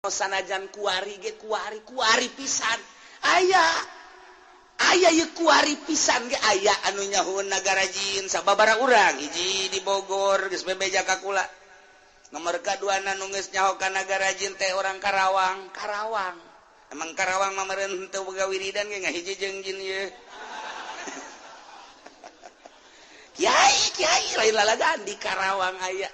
Sanajan kuari ge kuari kuari pisan aya aya ye kuari pisan ge aya anu nyahueun nagara jin sababaraha urang hiji di Bogor geus bebeja ka kula. Nomor kadua nu geus nyaho ka nagara jin teh orang Karawang. Karawang emang Karawang mah meureun teu boga wiridan ge ngahiji jeung jin ieu. Kiai kiai lain lalagaan di Karawang aya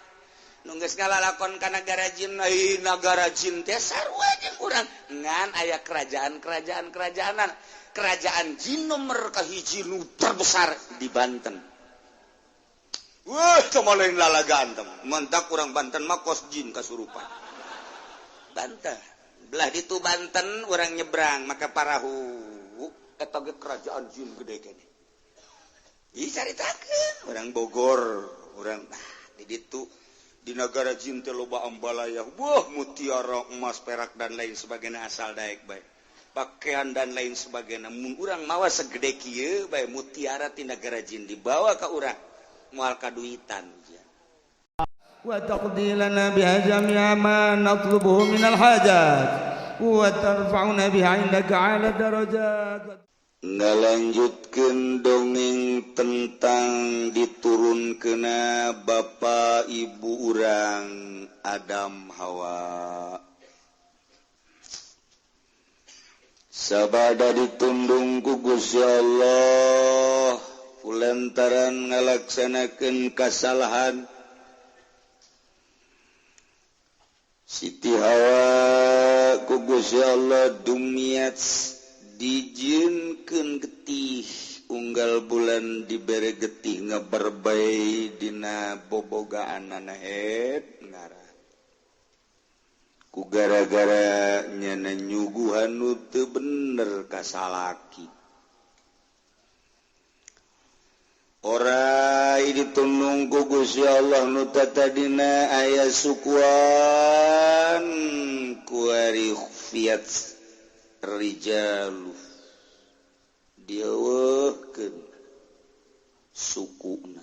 nu geus ngalalakon ka nagara jin. Ai nagara jin teh sarua jeung urang ngan aya kerajaan-kerajaan kerajaanan. Kerajaan jin nomor kahiji nu terbesar di Banten. Wah, teu lain lalagaan teh. Mentak urang Banten mah kos jin kasurupan. Banten. Belah ditu Banten urang nyebrang maka parahu eta ge kerajaan jin gede keneh. Ih caritakeun urang Bogor, urang di ditu di negara jin teh loba ambalaya, wah mutiara, emas, perak dan lain sebagainya asal daek bae. Pakaian dan lain sebagainya. Mun urang mawa segede kieu bae mutiara ti negara jin dibawa ka urang moal kaduitan. Wa taqdi lana biha jami'a ma natlubuhu minal hajat wa tarfa'una biha 'indaka 'ala darajat. Ngalanjutkeun dongeng tentang diturunkeuna bapa ibu urang Adam Hawa. Sabada ditundung ku Gusti Allah kulantaran ngalaksanakeun kasalahan Siti Hawa ku Gusti Allah dumiat dijieunkeun getih unggal bulan dibere getih ngaberbai dina bobogaanana head ngarah ku gara-gara nyana nyuguhan nu teu bener ka salaki. Orai ditundung ku Gusti Allah nu tatadina aya sukuan kuari fiat rijalu dieuweuhkeun sukuna.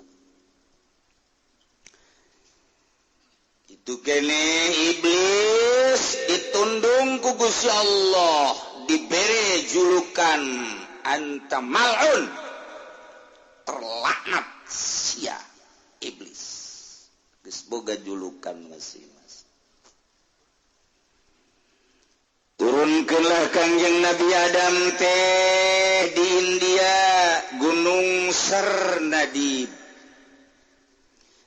Itu kene iblis ditundung ku Gusti Allah dibere julukan anta mal'un, terlaknat sia iblis. Geus boga julukan masih. Turunkeunlah Kangjeng Nabi Adam teh di India Gunung Sarnadib.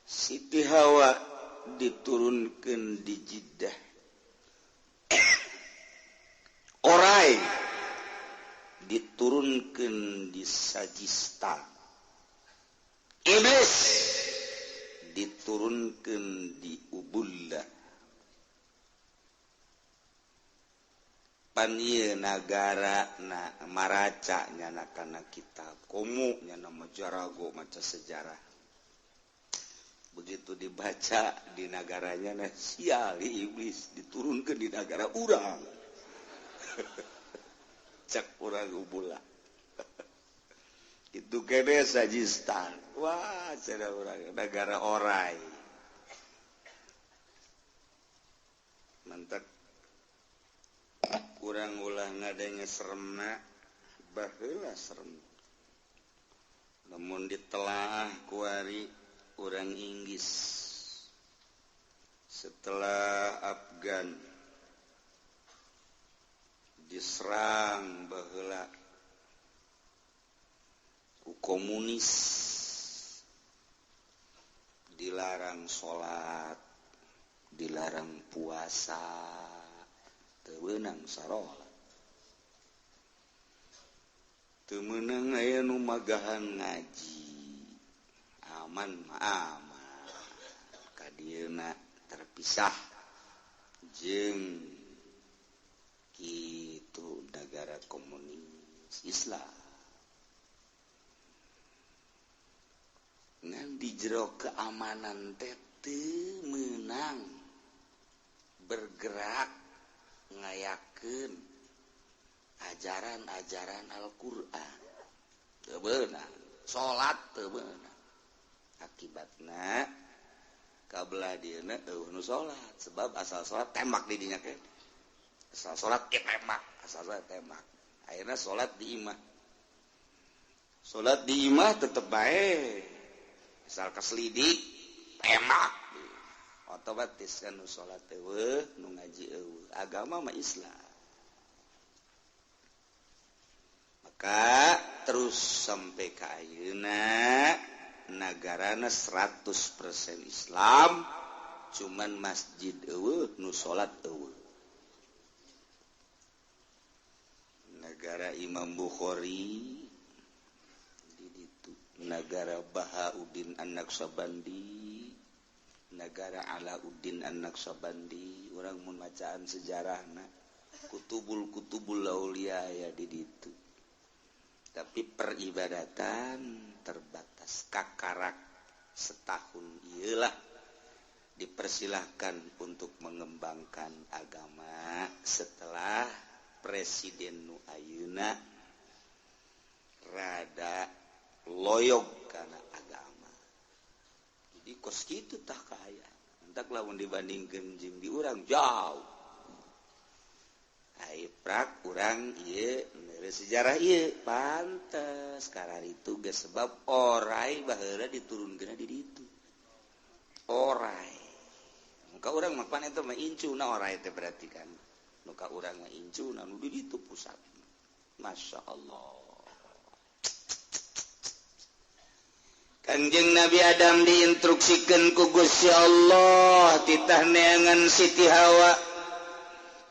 Siti Hawa diturunkeun di Jeddah. Orai diturunkeun di Sajistan. Iblis diturunkeun di Ubullah. Pan ieu nagara na maraca nyana kana kitab komo nyana majarago maca sejarah. Begitu dibaca di nagaranya na sial iblis diturunkeun di nagara urang. Cak urang Ubullah. Itu kene Sajistan. Wah, cenah urang nagara orai. Mantap. Kurang ulah ngadenge seremna baheula serem. Lamun ditelaah kuari urang Inggris setelah Afgan diserang baheula ku komunis, dilarang salat, dilarang puasa, teu meunang sarolat, teu meunang aya nu magahan ngaji, aman mah aman ka dieuna terpisah jeung kitu nagara komunis Islam. Ngan di jero keamanan teh teu meunang bergerak ngayakeun ajaran-ajaran Al-Qur'an. Teu beunang, salat teu beunang. Akibatna kabelah dieuna eueuh nu salat, sebab asal salat tembak di dinya ke. Asal salat tembak, asal salat tembak. Akhirnya salat di imah. Salat di imah tetep bae. Asal keselidik tembak. Otomatis kan nu salat eueuh, nu ngaji eueuh. Agama mah Islam. Maka terus sampai ka ayeuna nagarana 100% Islam, cuman masjid eueuh nu salat eueuh. Negara Imam Bukhari di ditu, negara Bahauddin An-Naqsyabandi, negara Alauddin An-Naqsyabandi, urang mun macaan sejarahna kutubul-kutubul aulia ya di ditu. Tapi peribadatan terbatas, kakarak setahun iyalah dipersilahkan untuk mengembangkan agama setelah Presiden nu ayeuna rada loyog kana agama. Jadi kos kitu tah kaaya. Entak lamun dibandingkeun jeung di urang jauh. Ai prak urang ieu mere sejarah ieu pantes kararitu geus sebab orai baheula diturunkeun di ditu. Orai. Muka urang mah pan eta mah incuna orai teh berarti kan. Muka urang mah incuna nu di ditu pusat. Masya Allah. Kanjeng Nabi Adam diinstruksikan ku Gusti Allah titah neangan Siti Hawa.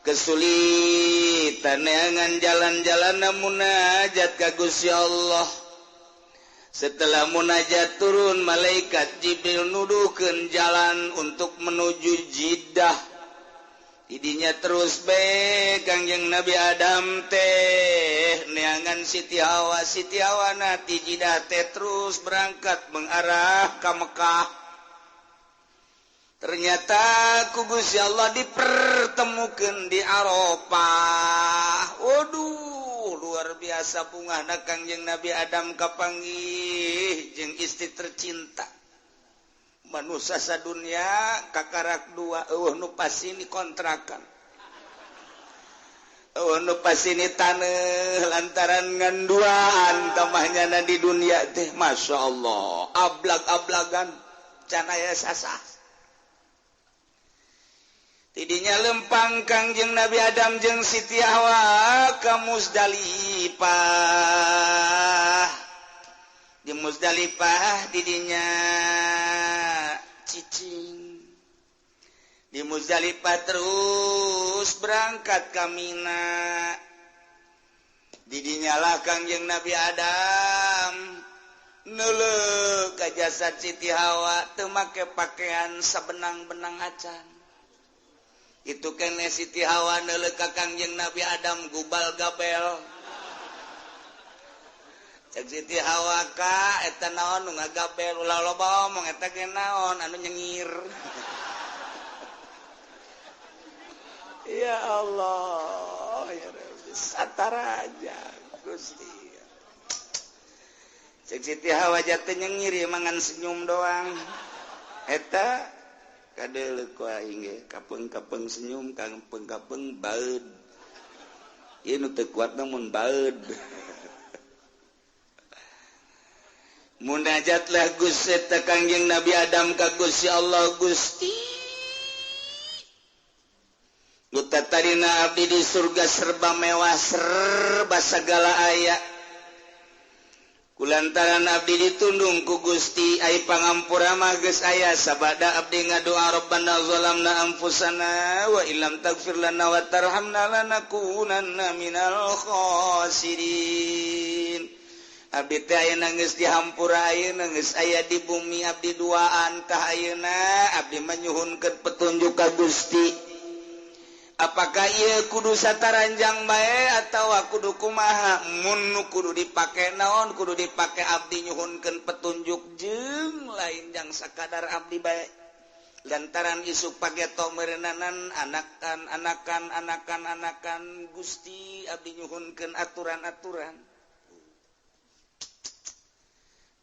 Kesulitan neangan jalan-jalan munajat ka Gusti Allah. Setelah munajat turun malaikat Jibril nuduhkeun jalan untuk menuju Jeddah. Idinya terus be Kangjeng Nabi Adam teh neangan Siti Hawa, Siti Hawa na ti Jeddah teh terus berangkat mengarah ka Mekah. Ternyata ku Gusti Allah dipertemukan di Arafah. Waduh, luar biasa bungahna Kangjeng Nabi Adam kapanggih jeung istri tercinta. Manusia sadunia kakarak dua eueuh nu pasini kontrakan. Eueuh nu pasini taneuh lantaran ngan duaan tamahnyana di dunia teh Masya Allah ablag-ablagan can aya sasah. Tidinya lempang Kangjeng Nabi Adam jeung Siti Hawa ka Muzdalifah. Di Muzdalifah didinya cicing. Di Muzdalifah terus berangkat ka Mina. Didinya lah Kangjeng Nabi Adam neuleuh ka jasad Siti Hawa teu make pakaian sabenang-benang acan. Itu kene Siti Hawa neuleuh ka Kangjeng Nabi Adam gubal gabel. Cek Siti Hawa ka eta naon nu ngagabel ulah loba omong eta ge naon anu nyengir. Ya Allah, ya Rabbi, sataraja Gusti. Cek Siti Hawa jatuh nyengir ya mangan senyum doang. Eta kadeuleuh ku aing ge kapeung-kapeung senyum kapeung-kapeung baeud. Ieu nu teu kuat mun baeud. Munajatlah Gusti eta Kangjeng Nabi Adam ka Gusti Allah. Gusti nu tatarina abdi di surga serba mewah serba sagala aya. Kulantaran abdi ditundung ku Gusti ai pangampura mah geus aya sabada abdi ngadoa Rabbana zalamna anfusana wa illam taghfir lana wa tarhamna lanakunanna minal khasirin. Abdi teh ayeuna geus dihampura ayeuna geus aya di bumi abdi duaan tah ayeuna abdi manyuhunkeun petunjuk ka Gusti. Apakah ieu kudu sataranjang bae atawa kudu kumaha? Mun nu kudu dipake naon kudu dipake abdi nyuhunkeun petunjuk jeung lain jang sakadar abdi bae. Lantaran isuk pageto meureunnanan anakan anakan anakan anakan Gusti abdi nyuhunkeun aturan-aturan.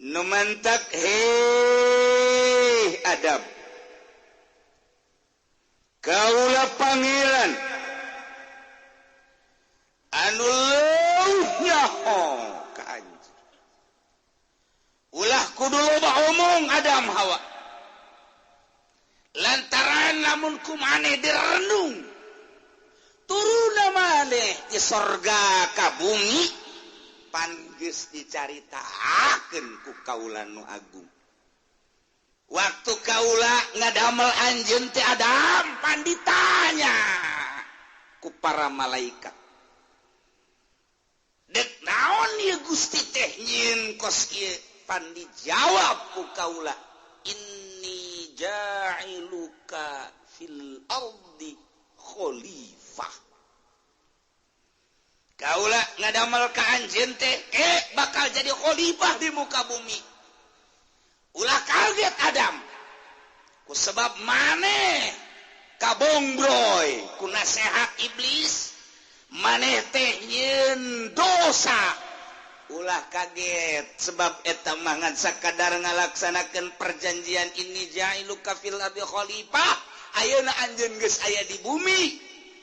Nu mantak heh Adam kaula pangeran Anu leuwih nyaho ka anjeun. Ulah kudu loba omong Adam Hawa. Lantaran lamun ku maneh direnung turuna maneh di sorga ka bumi pan geus dicaritakeun ku kaula nu agung. Waktu kaula ngadamel anjeun teh Adam pan ditanya ku para malaikat. Dek naon ieu Gusti teh nyieun kos ieu? Pan dijawab ku kaula, inni ja'iluka fil ardi khalifah. Kaula ngadamel ka anjeun teh bakal jadi khalifah di muka bumi. Ulah kaget Adam ku sebab maneh kabongbroy ku nasehat iblis maneh teh nyieun dosa. Ulah kaget sebab eta mah ngan sakadar ngalaksanakeun perjanjian inni ja'iluka fil ardi khalifah. Ayeuna anjeun geus aya di bumi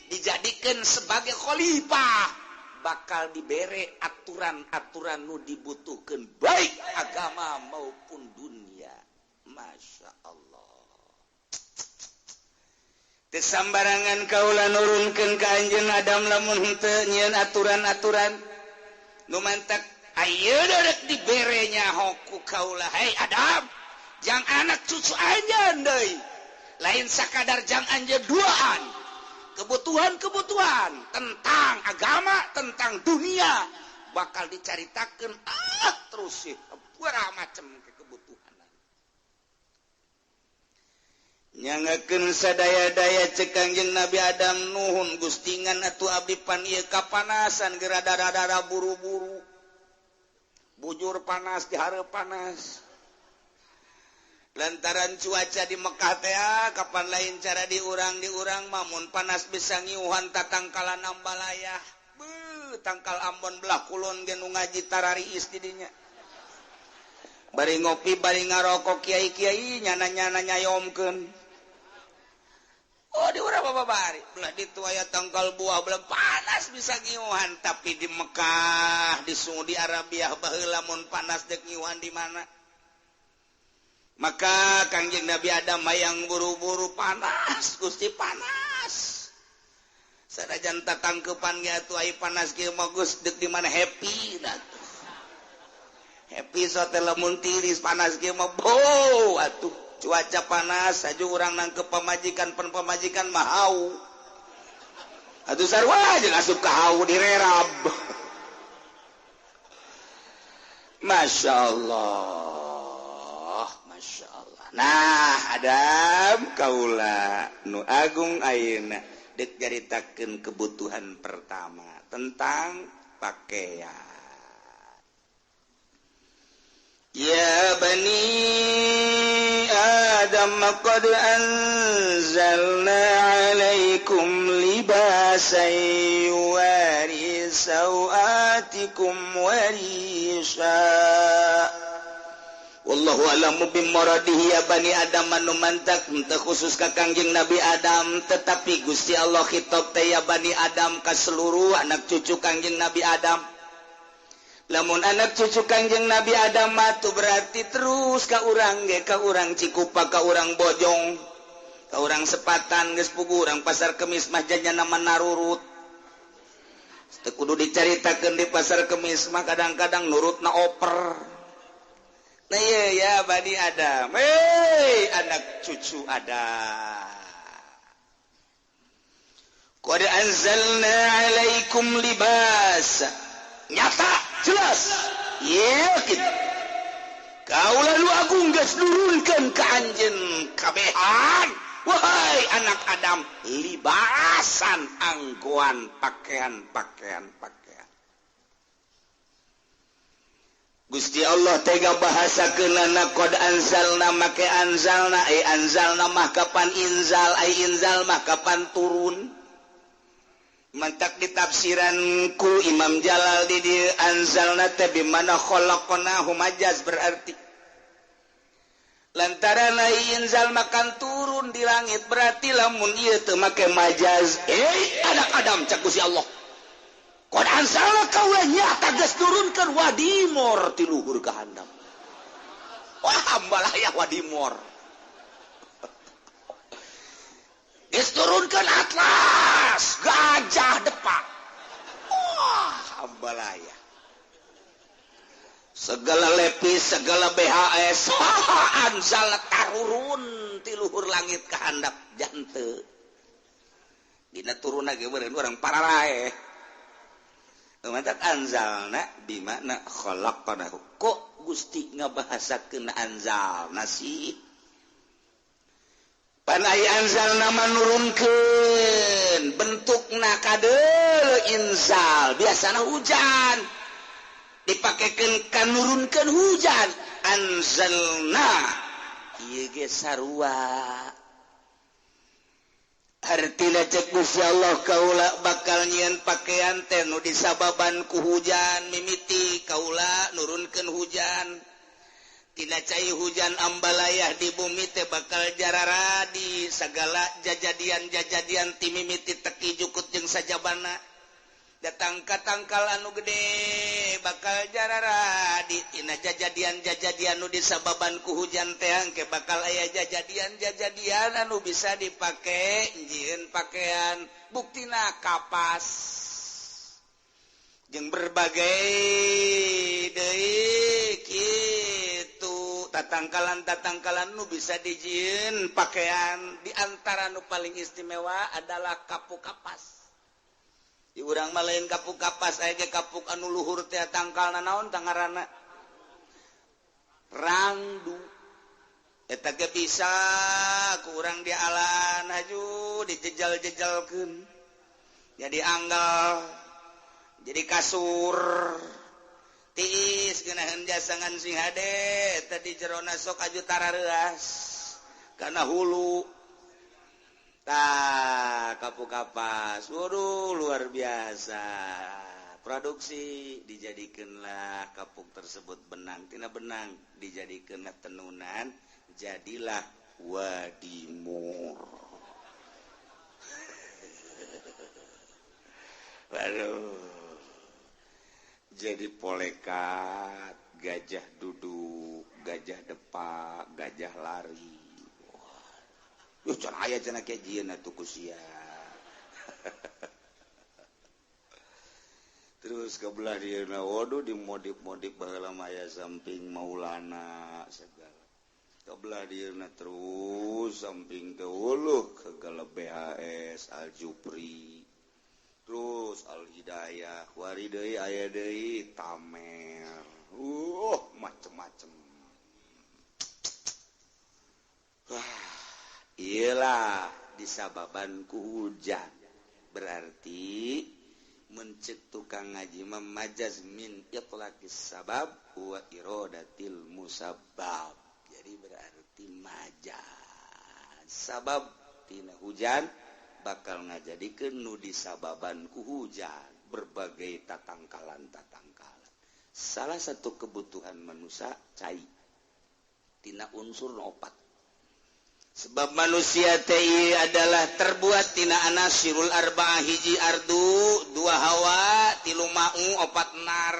dijadikeun sebagai khalifah, bakal dibere aturan-aturan nu dibutuhkeun baik agama maupun dunia. Masya Allah. Teu sambarangan kaula nurunkeun ka anjeun Adam lamun henteu nyieun aturan-aturan nu mantak ayeuna rek dibere nyaho ku kaula. Hei Adam, jang anak cucu anjeun deui, lain sakadar jang anjeun duaan. Kebutuhan-kebutuhan tentang agama, tentang dunia bakal dicaritakeun terus sih sabaraha macam kebutuhan. Nyangakeun sadaya-daya cek Kangjeng Nabi Adam, nuhun gustingan atuh abdi pan ieu kapanasan geura dara-dara buru-buru. Bujur panas dihareup panas. Lantaran cuaca di Mekah teh kapan lain cara diurang-diurang mamun panas bisa ngiuhan tatangkalan ambalayah. Beuh, tangkal Ambon belah kulon ge nu ngaji tarariis di dinya. Bari ngopi bari ngarokok kiai-kiai nyana-nyana nyayomkeun. Oh di urang apa bari belah ditu aya tangkal buah belah panas bisa ngiuhan, tapi di Mekah di Saudi Arabia baheula mun panas deuk ngiuhan di mana? Maka Kangjeng Nabi Adam hayang buru-buru panas, Gusti panas. Sanajan tatangkeupan ge atuh ai panas kieu mah geus deuk di mana happy atuh. Happy so teh lamun tiris panas kieu mah beuh atuh. Cuaca panas aju urang nangkep pamajikan pan pamajikan mah hau. Atuh sarua jeung asup ka hau direrab. Masya Allah. Masya Allah. Nah, Adam kaula nu agung ayeuna deuk nyaritakeun kebutuhan pertama tentang pakaian. Ya bani Adam qad anzalna alaikum libasan yuwari sawatikum warisha. Wallahu a'lamu bimuradihi. Ya bani Adam anu mantak henteu khusus ka Kangjeng Nabi Adam, tetapi Gusti Allah khitab teh ya bani Adam ka seluruh anak cucu Kangjeng Nabi Adam. Lamun anak cucu Kangjeng Nabi Adam mah tuh berarti terus ka urang ge, ka urang Cikupa, ka urang Bojong, ka urang Sepatan geus puguh urang Pasar Kemis mah janyana mah narurut. Teu kudu dicaritakeun di Pasar Kemis mah kadang-kadang nurutna oper. Nah iya ya bani Adam, hei anak cucu Adam. Qad anzalna alaikum libas. Nyata jelas. Yakin. Kaula nu agung geus nurunkeun ka anjeun kabehan. Wahai anak Adam, libasan anggoan pakaian-pakaian pakaian. Gusti Allah tega bahasa keunana qad anzalna make anzalna ai anzalna mah kapan inzal ai inzal mah kapan turun. Mantak ditafsiran ku Imam Jalal di dieu anzalna teh bimana khalaqnahu majaz berarti lantaran ai inzal makan turun di langit berarti lamun ieu teu make majaz anak Adam cak Gusti Allah. Qad anzalna kaula nyata geus nurunkeun wadimor ti luhur ka handap. Wah ambalaya wadimor. Geus turunkeun atlas gajah depak. Wah ambalaya. Segala lepis, segala BHS, anzal tarurun ti luhur langit ka handap jante. Dina turunna ge beureun urang pararae. Mantap anzalna bimakna khalaqnahu. Kok Gusti ngabahasakeun anzalna sih? Pan aya anzalna manurunkeun bentukna kadeul inzal, biasana hujan. Dipakekeun ka nurunkeun hujan, anzalna ieu ge sarua. Artina cek Gusti Allah kaula bakal nyieun pakaian teh nu disababan ku hujan mimiti kaula nurunkeun hujan tina cai hujan ambalayah di bumi teh bakal jararadi sagala jajadian-jajadian ti mimiti teki jukut jeung sajabana datang ka tangkal anu gede bakal jararadi tina jajadian-jajadian nu disababan ku hujan teh engke bakal aya jajadian-jajadian anu bisa dipake jieun pakaian buktina kapas jeung berbagai deui kitu tatangkalan-tatangkalan nu bisa dijieun pakaian di antara nu paling istimewa adalah kapuk kapas. Di urang mah lain kapuk kapas aya ge kapuk anu luhur teh tangkalna naon tangarana rangdu eta ge bisa ku urang dialan haju dijejal-jejalkeun jadi anggal jadi kasur tiis geunaheun jasangan sing hade eta di jerona sok aju tarareuas kana hulu. Tah, kapuk kapas, waduh luar biasa. Produksi dijadikanlah kapuk tersebut benang, tina benang dijadikanlah tenunan, jadilah wadimur. Waduh, jadi polekat, gajah duduk, gajah depak, gajah lari. Duh, can aya cenah ke jieun atuh ku sia. Terus ke belah dieuna waduh dimodif-modif baheula mah aya samping Maulana segala. Ke belah dieuna terus samping teh uluh segala BHS Al Jupri. Terus Al Hidayah, wari deui aya deui Tamer. Macem-macem. Wah. Iyalah disababan ku hujan berarti mencek tukang ngaji memajaz min itlaqis sabab wa iradatil musabbab. Jadi berarti majaz sabab tina hujan bakal ngajadikeun nu disababan ku hujan berbagai tatangkalan-tatangkalan. Salah satu kebutuhan manusia cai tina unsur opat. Sebab manusia teh adalah terbuat tina anasirul arba'ah hiji ardu, dua hawa, tilu ma'u, opat nar.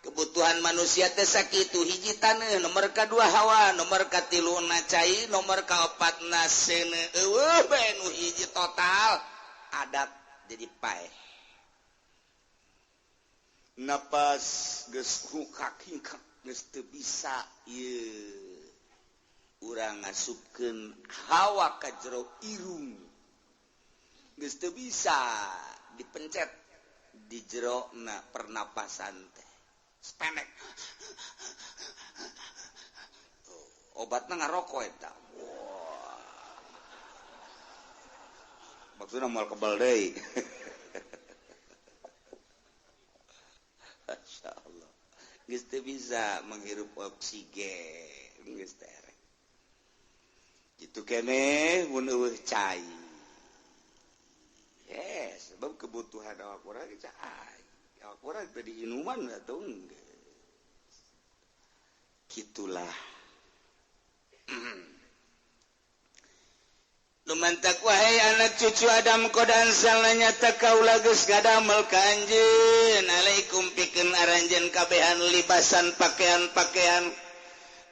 Kebutuhan manusia teh sakitu hiji taneuh, nomor kadua hawa, nomor katilu na cai, nomor kaopat na seuneu. Eueuh bae nu hiji total adat jadi paeh. Napas geus hukak-hingkak geus teu bisa ieu. Urang ngasupkeun hawa ka jero irung geus teu bisa dipencet di jero na pernapasan teh sependek obatna ngarokok eta. Wah, maksudna moal kebal deui. Masyaallah geus teu bisa menghirup oksigen geus teh gitu kene mun eueuh cai. Yes, sebab kebutuhan awak urang cai. Awak urang teh diinuman atuh geus. Kitulah. Lumantak wahai anak cucu Adam qad anzalna nyata kaula geus ngadamel ka anjeun alaikum pikeun aranjeun kabehan libasan pakaian-pakaian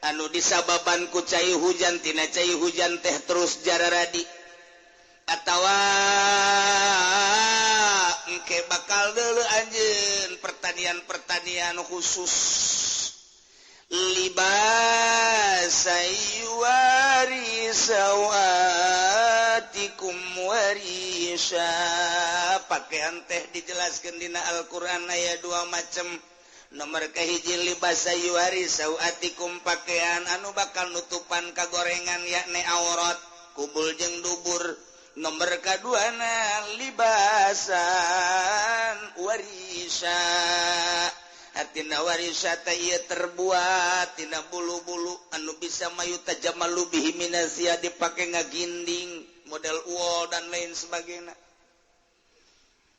anu disababan ku cai hujan tina cai hujan teh terus jararadi atawa engke bakal deuleu anjeun pertanian-pertanian khusus libasa yuwari sawatikum warisha. Pakaian teh dijelaskeun dina Al-Qur'an aya dua macam. Nomor kahiji libasa yuwari sawatikum pakaian anu bakal nutupan kagorengan yakni aurat kubul jeung dubur. Nomor kaduana libasan warisha. Artina warisata ieu terbuat tina bulu-bulu anu bisa mayu tajamalu bihi minazia dipake ngaginding model wol dan lain sebagainya.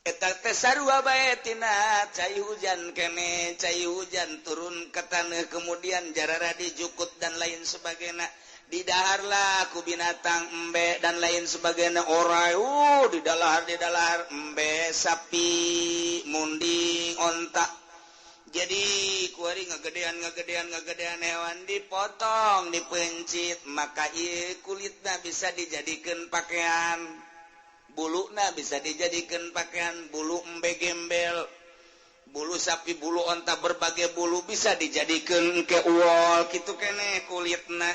Eta teh sarua bae tina cai hujan kene, cai hujan turun ke taneuh kemudian jarara dijukut dan lain sebagainya. Didaharlah ku binatang embe dan lain sebagainya orai didalahar embe sapi munding onta. Jadi kuari ngagedean hewan dipotong dipencit maka ieu kulitna bisa dijadikan pakaian, buluna bisa dijadikan pakaian, bulu embe gembel, bulu sapi, bulu onta, berbagai bulu bisa dijadikan ke wol kitu keneh kulitna.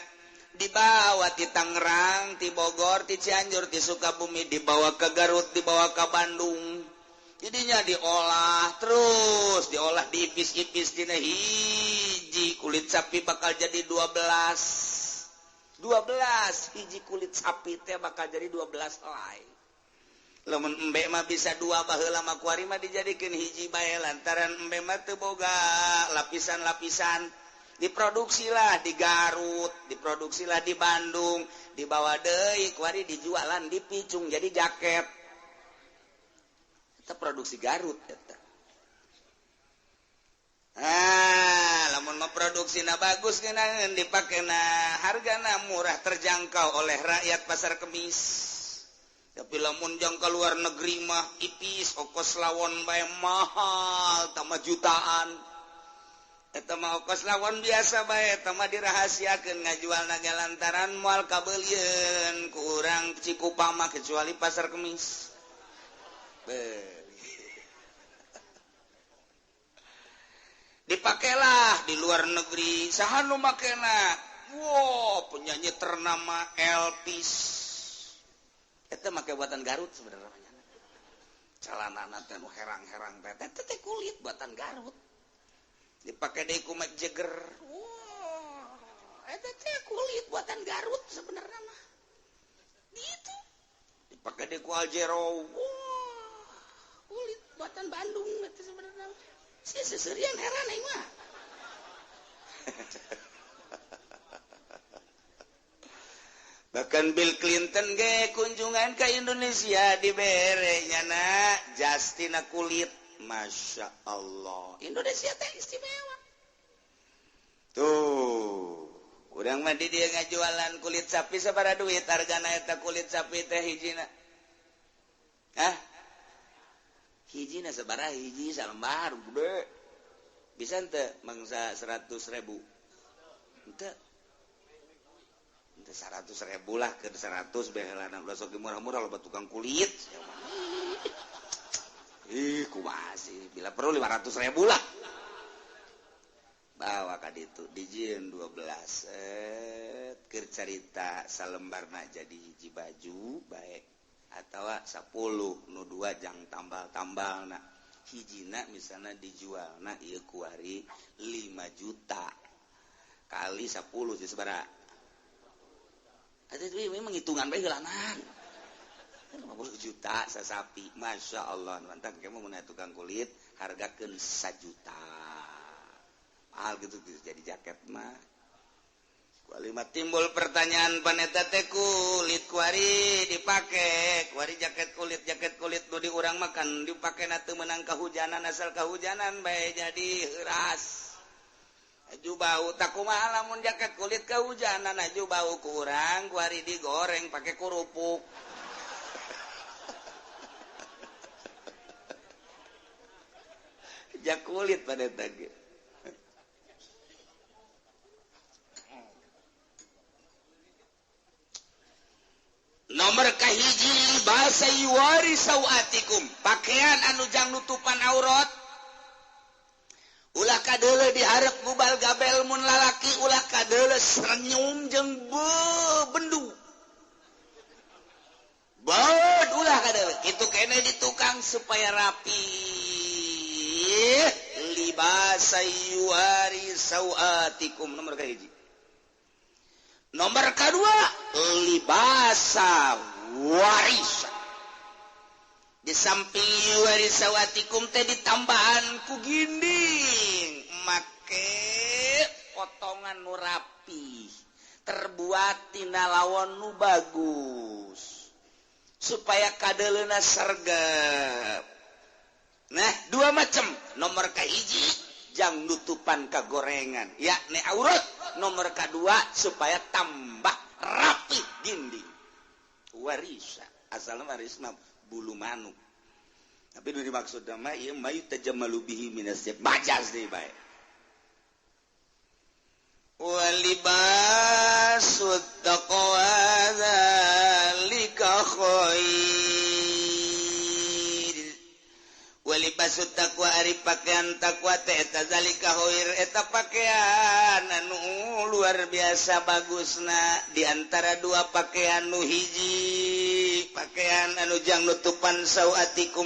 Dibawa ti Tangerang, ti Bogor, ti Cianjur, ti Sukabumi, dibawa ke Garut, dibawa ke Bandung. Jadinya diolah terus, diolah diipis-ipis dina hiji kulit sapi bakal jadi 12. 12 hiji kulit sapi teh bakal jadi 12 helai. Lamun embe mah bisa dua baheula mah kuari mah dijadikeun hiji bae lantaran embe mah teu boga lapisan-lapisan. Diproduksilah di Garut, diproduksilah di Bandung, dibawa deui kuari dijualan dipicung jadi jaket. Eta produksi Garut eta. Ah, lamun mah produksina bagus ngeunaheun dipakena hargana murah terjangkau oleh rakyat pasar kemis. Tapi lamun jang ka luar negeri mah ipis ongkos lawon bae mahal tambah jutaan. Eta mah ongkos lawon biasa bae eta mah dirahasiakeun ngajualna ge lantaran moal kabeulieun ku urang Cikupa mah kecuali pasar kemis. Dipakailah di luar negeri saha nu makena. Wow, penyanyi ternama Elvis. Eta make buatan Garut sebenarnya. Celanana teh nu herang-herang teh eta teh kulit buatan Garut. Dipake deui ku Mick Jagger. Wow, eta teh kulit buatan Garut sebenarnya mah. Gitu. Dipake deui ku Aljero. Wow, kulit buatan Bandung eta sebenarnya. Si seserian heran aing mah. Bahkan Bill Clinton ge kunjungan ke Indonesia dibere nyana jastina kulit. Masya Allah, Indonesia teh istimewa. Tuh, urang mah di dieu ngajualan kulit sapi sabaraha duit hargana eta kulit sapi teh hijina? Hah? Hijina sabaraha hiji salembar gede. Bisa henteu mangsa 100.000? Henteu. 100.000 lah ke 100 behelana ulah sok murah-murah loba tukang kulit. Ih, kumaha sih? Bila perlu 500.000 lah. Bawa ka ditu dijieun 12 set keur carita salembarna jadi hiji baju bae atawa 10 nu 2 jang tambal-tambalna. Hijina misalna dijualna ieu kuari 5 juta kali 10 jadi sabaraha? Eta memang hitungan bae heulanan. 50 juta sasapi. Masya Allah, mantap kamu mun tukang kulit hargakeun 1 juta. Mahal gitu jadi jaket mah. Kualima timbul pertanyaan paneta teh kulit kuari dipake, kuari jaket kulit nu di urang makan dipake na teu meunang kahujanan asal kahujanan bae jadi heuras. Aju bau tak kumaha lamun jaket kulit kehujanan aju bau kurang kuari digoreng pakai kerupuk. Jak kulit pada tadi. Nomor kahiji bahasa yuwari sawatikum, pakaian anu jang nutupan aurat. Ulah kadeuleu dihareup gubal gabel mun lalaki ulah kadeuleu senyum jeung bendu. Baud ulah kadeuleu kitu kene di tukang supaya rapi. Libasa yuwari sawatikum nomor kahiji. Nomor kedua libasa warisa. Di samping yuwari sawatikum teh ditambahan ku ginding make potongan nu rapi terbuat tina lawon nu bagus supaya kadeleuna sergap. Nah, dua macam. Nomor kahiji jang nutupan kagorengan yakni aurat. Nomor kedua supaya tambah rapi dinding. Warisa asalna waris mah bulu manuk. Tapi nu dimaksud mah ieu mayu tajammalu bihi minas majas deui bae. Walibasut taqwa zalika khair. Walibasut taqwa ari pakaian takwa teh eta zalika khair eta pakaian anu luar biasa bagusna di antara dua pakaian nu hiji pakaian anu jang nutupan sawatikum,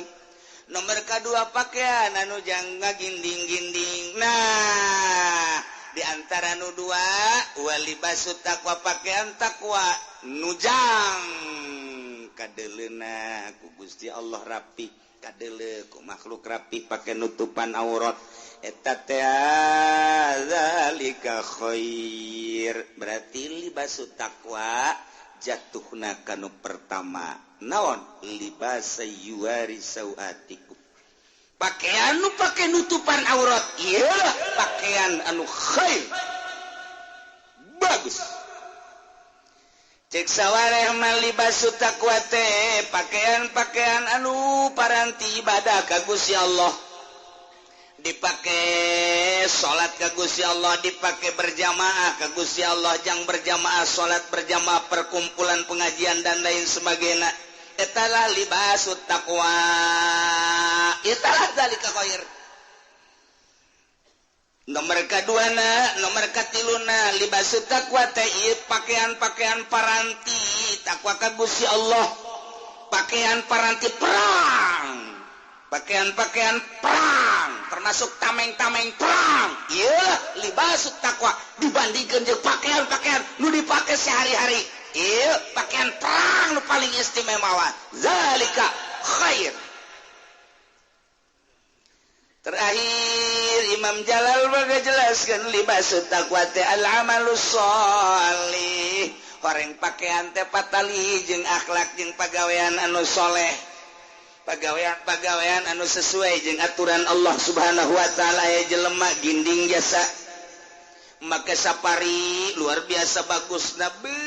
nomor kadua pakaian anu jang ngaginding-ginding. Nah, di antara nu dua walibasut taqwa pakaian takwa nu jang kadeleuna ku Gusti Allah rapi, kadele ku makhluk rapi pakai nutupan aurat eta teh zalika khair. Berarti libasu takwa jatuhna kanu pertama naon libasa yuwari sawatikum, pakaian nu pake nutupan aurat ieu pakaian anu khair bagus. Cek sawareh mah libasu taqwa teh pakaian-pakaian anu paranti ibadah ka Gusti Allah, dipake salat ka Gusti Allah, dipake berjamaah ka Gusti Allah, jang berjamaah salat berjamaah perkumpulan pengajian dan lain sebagainya. Etalah libasu taqwa, etalah zalika khair. Nomor kaduana, nomor katiluna libasu taqwa teh ieu pakaian-pakaian paranti takwa ka Gusti Allah, pakaian paranti perang, pakaian-pakaian perang termasuk tameng-tameng perang. Ieu libasu taqwa dibandingkeun jeung pakaian-pakaian nu dipake sehari-hari. Ieu pakaian perang nu paling istimewa. Zalika khair. Terakhir Imam Jalal jelaskan libasu taqwa teh al amalus sholih, horeng pakaian teh patali jeung akhlak jeung pagawean anu soleh, pagawean-pagawean anu sesuai jeung aturan Allah Subhanahu wa taala. Ya jelema ginding jasa make sapari luar biasa bagus nabi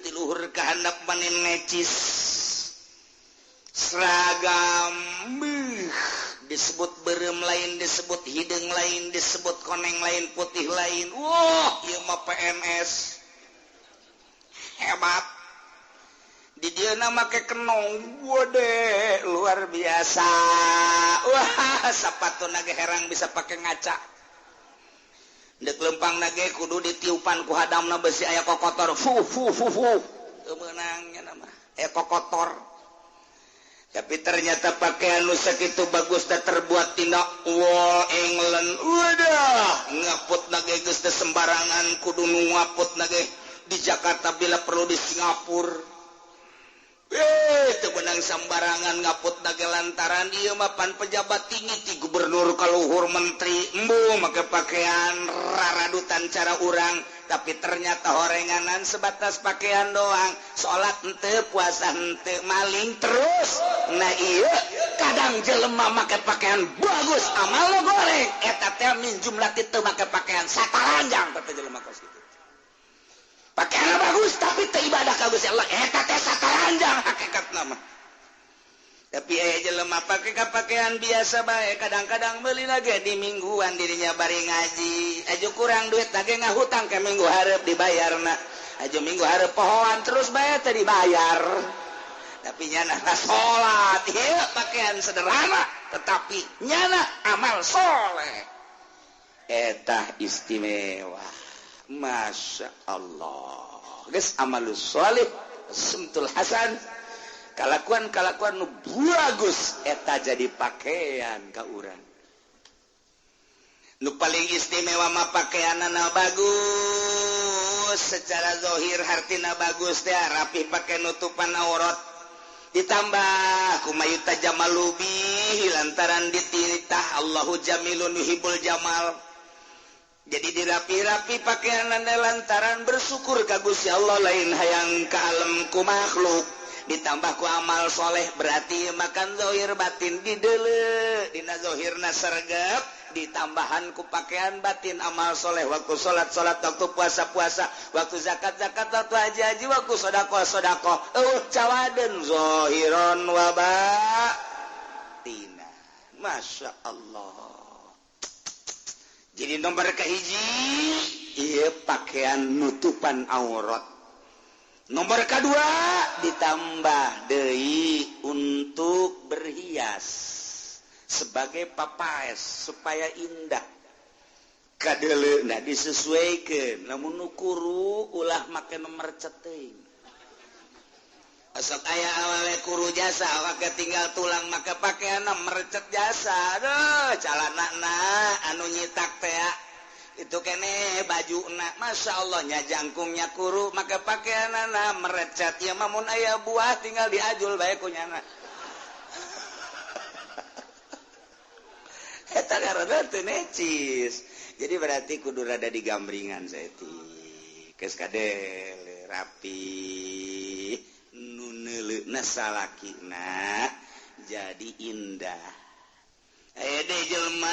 tiluhur ka handap manin necis seragam disebut berem lain, disebut hidung lain, disebut koneng lain, putih lain. Wah, ieu mah PNS hebat. Di dieu make kenong, wade luar biasa. Wah, sapatu nage herang bisa pake ngaca. Dek lempang nage kudu ditiupan ku hadamna besi aya kokotor. Fu fu fu fu. Teu meunang nya mah. Aya kokotor. Tapi ternyata pakaian nu sakitu bagus teh terbuat tina wol England. Wadah, ngaput nage geus teh sembarangan kudu nu ngaput nage di Jakarta bila perlu di Singapura. Teu beunang sambarangan ngaput dage lantaran ieu mah pan pejabat tinggi ti gubernur kaluhur menteri embung make pakaian raradutan cara urang tapi ternyata horenganan sebatas pakaian doang salat henteu puasa henteu maling terus. Nah ieu kadang jelema make pakaian bagus amal goreng eta teh min jumlah teu make pakaian sataranjang teh jelema kos kitu. Pakaian bagus tapi teu ibadah ka Gusti Allah eta teh sataranjang hakikatna mah. Tapi aya jelema pake pakaian biasa bae kadang-kadang meuli lagi di mingguan dirinya bari ngaji aju kurang duit lagi ngahutang ke minggu hareup dibayarna aju minggu hareup pohoan terus bae teh dibayar. Tapi nyana salat ieu pakaian sederhana tetapi nyana amal soleh eta istimewa. Masya Allah geus amalus sholih sumtul hasan kalakuan-kalakuan nu bagus eta jadi pakaian ka urang. Nu paling istimewa mah pakaianana bagus secara zahir hartina bagus teh rapi pake nutupan aurat ditambah kumayuta jamalubi lantaran dititah Allahu jamilun yuhibbul jamal. Jadi dirapi-rapi pakaian lantaran bersyukur ka Gusti Allah lain hayang ka alam ku makhluk ditambah ku amal soleh berarti makan zahir batin dideuleu dina zahirna sergap ditambahan ku pakaian batin amal soleh waktu salat-salat waktu puasa-puasa waktu zakat-zakat waktu haji-haji waktu sedekah-sedekah eueuh cawadeun zahiron wa batina. Masya Allah. Jadi nomor kahiji ieu pakaian nutupan aurat. Nomor kedua ditambah deui untuk berhias sebagai papaes supaya indah. Kadeleuna disesuaikeun lamun nu kuru ulah make nomor ceteuing. Asok aya awale kuru jasa awake tinggal tulang make pakaianna merecet jasa. Aduh calanana anu nyitak teh itu kene bajuna Masya Allah nya jangkungnya kuru make pakaianana merecet ieu mah mun aya buah tinggal diajul bae ku nyana. Eta karena teu necis. Jadi berarti kudu rada digambringan saeutik. Geus kadele rapi nuneleuna salakina jadi indah. Ede jelema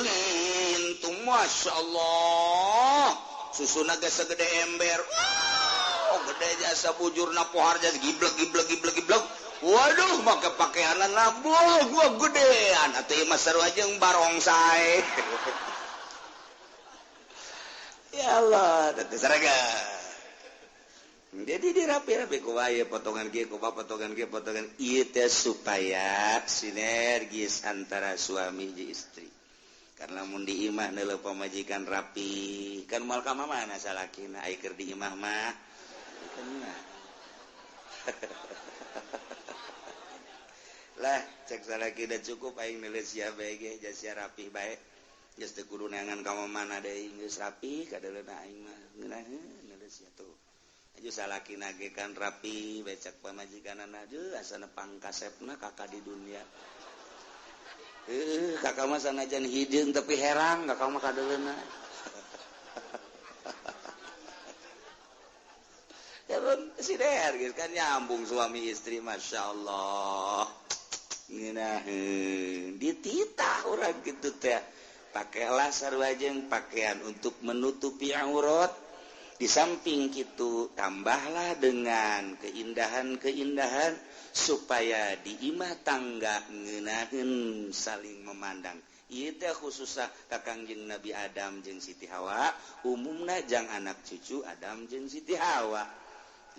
lintung Masya Allah susuna geus segede ember. Wow, gede jasa bujurna pohar jasa giblek giblek giblek giblek. Waduh make pakaianan labuh gua gedean atuh ieu mah sarua jeung barongsai. Ya Allah, teu saraga. Jadi dirapi-rapi ku wae potongan kieu kumaha potongan kieu potongan ieu teh supaya sinergis antara suami jeung istri. Karena mun di imah neuleuh pamajikan rapi, kan moal ka mamana salakina ai keur di imah mah. Lah cek salaki da cukup aing neuleuh sia bae ge sia rapi bae. Geus teu kudu neangan ka mamana deui geus rapi kadeuleuna aing mah ngeunaheun neuleuh sia tuh. Aju salaki nage kan rapi becak pamajikanana aduh asana pangkasepna kakak di dunia. Kakak mah sanajan hideung tapi herang kakak mah kadeuleuna. Ya sinergis kan nyambung suami istri Masya Allah. Ngeunaheun dititah urang kitu teh. Pakailah sarua jeung pakaian untuk menutupi aurat. Di samping itu tambahlah dengan keindahan-keindahan supaya di imah tangga ngeunaheun saling memandang. Ieu teh khususna ka Kangjeng Nabi Adam jeung Siti Hawa, umumna jang anak cucu Adam jeung Siti Hawa.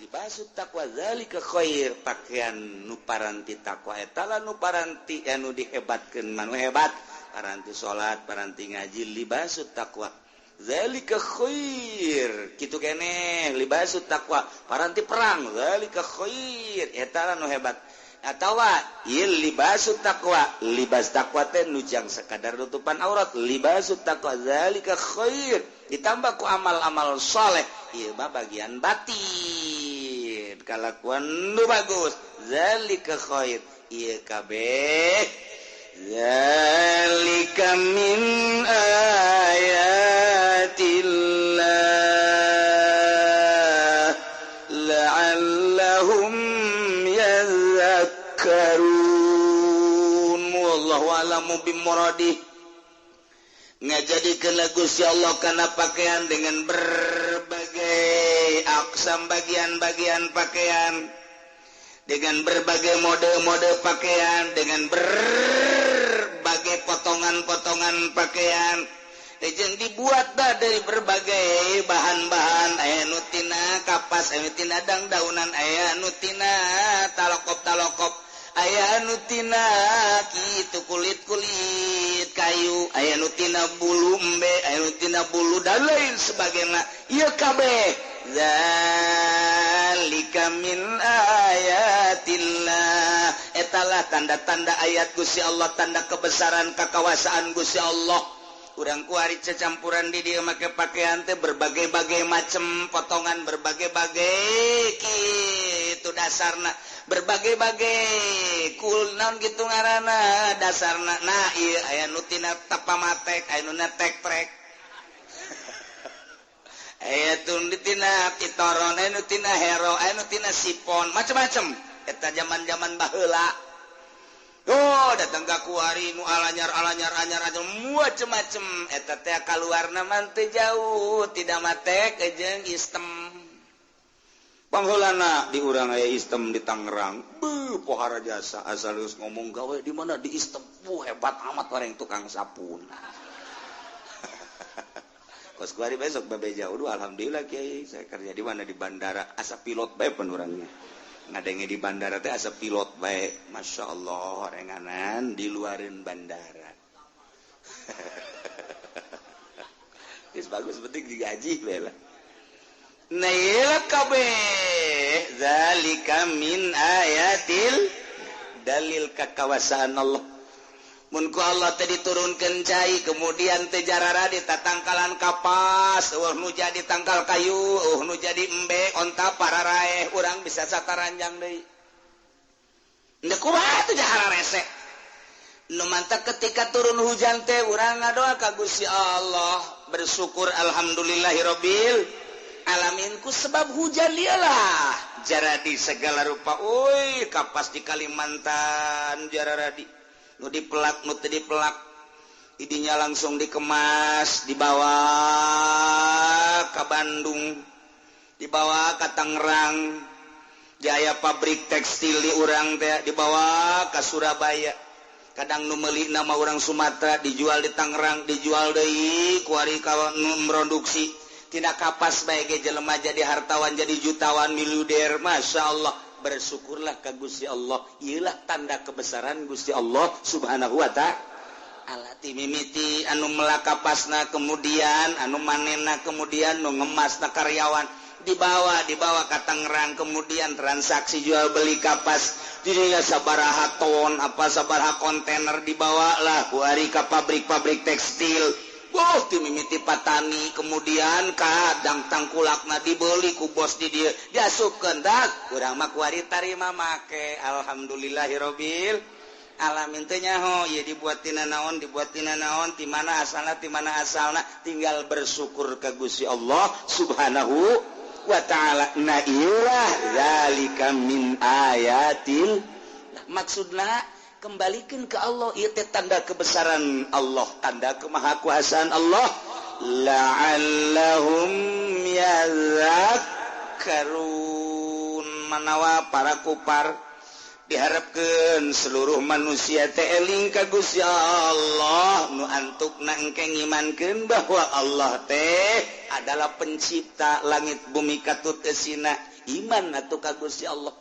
Libasut taqwa zalika khair, pakaian nu paranti takwa eta lah nu paranti anu dihebatkeun manu hebat, paranti salat, paranti ngaji libasut taqwa. Zalika khair kitu keneh libasut taqwa paranti perang zalika khair eta nu hebat atawa ieu libasut taqwa libas taqwa teh nu jang sakadar nutupan aurat libasut taqwa zalika khair ditambah ku amal-amal saleh ieu mah bagian batin Dikit kalakuan nu bagus zalika khair ieu kabeh zalika min ayatillah la'allahum yadhakkarun wallahu a'lamu bimuradih. Ngajadikeun Gusti Allah kana pakaian dengan berbagai aksam bagian-bagian pakaian, dengan berbagai mode-mode pakaian, dengan berbagai potongan-potongan pakaian jeung dibuat dah dari berbagai bahan-bahan. Aya nu tina kapas, aya nu tina dangdaunan, aya nu tina talokop-talokop, aya nu tina kitu kulit-kulit kayu, aya nu tina bulu embe, aya nu tina bulu dan lain sebagainya. Ieu kabeh zalika min ayatillah, etalah tanda-tanda ayat Gusti Allah, tanda kebesaran kekawasaan Gusti Allah. Urang kuari cecampuran di dieu make pakaian teh berbagai-bagai macam potongan, berbagai-bagai kitu dasarna, berbagai-bagai kul naon gitu ngaranna dasarna. Nah ieu aya nu tina tapamatek, aya nu tek trek, aya nu tina pitoron, aya nu tina hero, aya nu tina sipon, macam-macam. Eta zaman-zaman baheula. Oh, datang ka kuari nu alanyar alanyar anyar anyar macem-macem. Eta teh kaluarna mah teu jauh tidak matek jeung istem. Pangheulana di urang aya istem di Tangerang. Beuh pohara jasa asal geus ngomong gawe di mana di istem. Wuh hebat amat orang tukang sapuna. Kos kuari besok babe jauh. Duh, alhamdulillah kiai saya kerja di mana di bandara asa pilot bae penurangnya. Ngadenge di bandara teh asa pilot bae. Masya Allah renganan di luarin bandara. Geus bagus penting digaji bae lah. Nah ieu kabeh zalika min ayatil dalil kakawasaan Allah. Mun ku Allah teh diturunkeun cai kemudian teh jarara di tatangkalan kapas, eueuh nu jadi tangkal kayu, eueuh nu jadi embe, onta pararaeh, urang bisa sataranjang deui. Ndek kumaha teh jahara rese. Nu mantak ketika turun hujan teh urang ngadoa ka Gusti Allah, bersyukur alhamdulillahirabbil alamin ku sebab hujan dialah jaradi segala rupa. Euy kapas di Kalimantan jararadi. Nu dipelak, nu teu dipelak, idinya langsung dikemas, dibawa ke Bandung, dibawa ke Tangerang, jaya pabrik tekstil di urang teh dibawa ke Surabaya. Kadang nu meuli nama urang Sumatera dijual di Tangerang, dijual deui kuari ka nu produksi. Tina kapas bae ge jelema jadi hartawan, jadi jutawan, miliuder, Masya Allah. Bersyukurlah ka Gusti Allah. Ieulah tanda kebesaran Gusti Allah Subhanahu wa ta'ala. Ti mimiti anu melak kapasna, kemudian anu manena, kemudian nu ngemasna karyawan dibawa ka Tangerang, kemudian transaksi jual beli kapas dirinya sabaraha ton apa sabaraha kontainer dibawa lah ku ari ka pabrik-pabrik tekstil. Boh ti mimiti patani, kemudian kadang tangkulakna dibeli ku bos di dieu diasupkeun dak urang mah kuari tarima make. Alhamdulillahirabbil alamin. Teu nyaho ieu dibuat tina naon, dibuat tina naon, ti mana asalna, ti mana asalna, tinggal bersyukur ka Gusti Allah Subhanahu wa ta'ala. Na ieulah zalika min ayatil. Maksudna kembalikan ke Allah, ieu teh tanda kebesaran Allah, tanda kemahakuasaan Allah. La'allahum yadhakkarun. Manawa para kupar diharapkeun seluruh manusia teh eling ka Gusti Allah, nu antukna engke ngimankeun bahwa Allah teh adalah pencipta langit bumi katut eusina. Iman atuh ka Gusti Allah.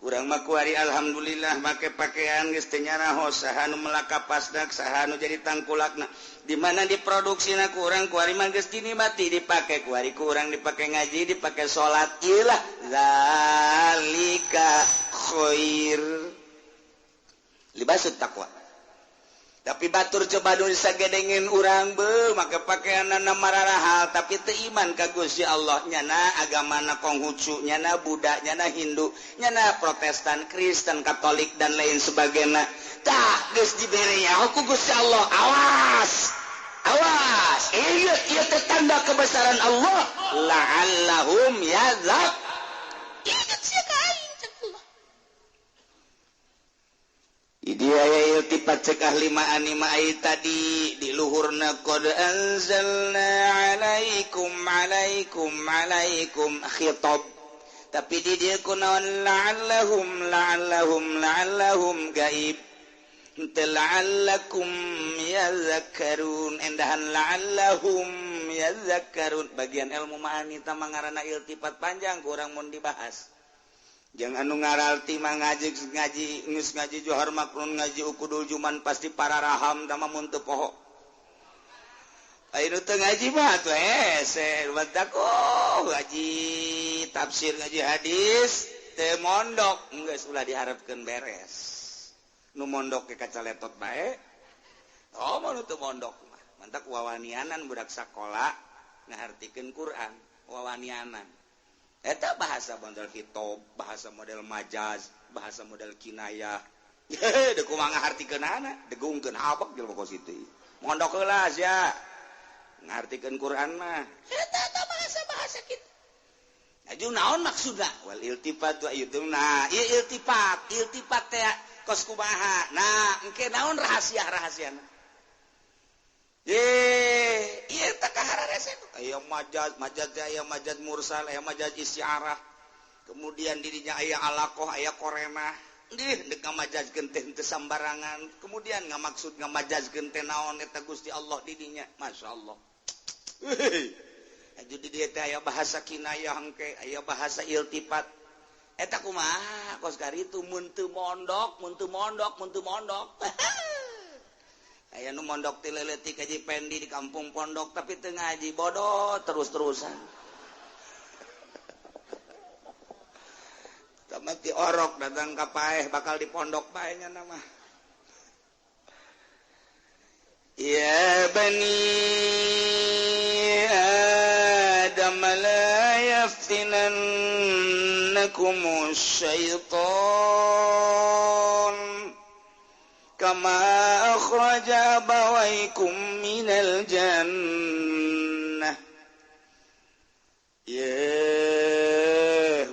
Urang mah kuari alhamdulillah make pakaian geus teu nyaraho saha nu melak kapasna, saha nu jadi tangkulakna, di mana diproduksina ku urang kuari mah geus dinikmati dipake kuari ku urang dipake ngaji, dipake salat. Ieulah zalika khair libasut taqwa. Tapi batur coba nu sagedengin urang be make pakaianana mararahal tapi teu iman ka Gusti Allah, nyana agamana Konghucu, nyana Buddha, nyana Hindu, nyana Protestan, Kristen, Katolik dan lain sebagainya. Tah geus dibere nyaho ku Gusti Allah, awas. Awas, ieu ieu teh tanda kebesaran Allah, la'allahum yadzak. Ingat sia ka aing cek Allah. Dia aya iltifat cek ahli ma'ani ma'ai tadi di luhurna qad anzalna alaikum alaikum alaikum khitab, tapi di dieu kunaon la'allahum la'allahum la'allahum gaib teu la'allakum yazakkarun endahan la'allahum yazakkarun. Bagian ilmu ma'ani tah mangaranna iltifat panjang kurang mun dibahas. Jangan anu ngaralti mah ngaji ngaji geus ngaji Johar Makrun ngaji Ukudul Juman pasti para raham tama mun teu poho. Ayeuna teu ngaji mah atuh hese batak oh ngaji tafsir ngaji hadis teu mondok geus ulah diharapkeun beres. Nu mondok ke kacaletot bae. Oh mun teu mondok mah mantak wawanianan budak sakola ngahartikeun Quran wawanianan. Eta bahasa model khitab, bahasa model majaz, bahasa model kinayah. Deuk kumaha ngahartikeunana, degungkeun habek jelema kos kitu. Mondok heula sia. Ngahartikeun Quran mah. Eta eta bahasa-bahasa kitu. Aju naon maksudna? Wal iltifat wa itu nah, ieu iltifat, iltifat teh kos kumaha. Nah, engke naon rahasia-rahasiana? Iya tak kahararese aya majaz, majaz teh aya majaz mursal, aya majaz isyarah. Kemudian dirinya aya alaqah, aya korenah. Dih deuk ngamajazkeun teh teu sambarangan. Kemudian ngamaksud ngamajazkeun teh naon eta Gusti Allah didinya. Masyaallah. Aju di dieu teh aya bahasa kinayah engke, aya bahasa iltifat. Eta kumaha kos karitu mun teu mondok, mun teu mondok, mun teu mondok. Aya nu mondok ti leutik haji Pendi di kampung pondok tapi teu ngaji bodoh terus-terusan. Tamat di orok datang ka paeh bakal di pondok bae nya mah. Ya bani Adam la yaftinannakum syaitan kama akhraja abawaykum minal jannah. Ya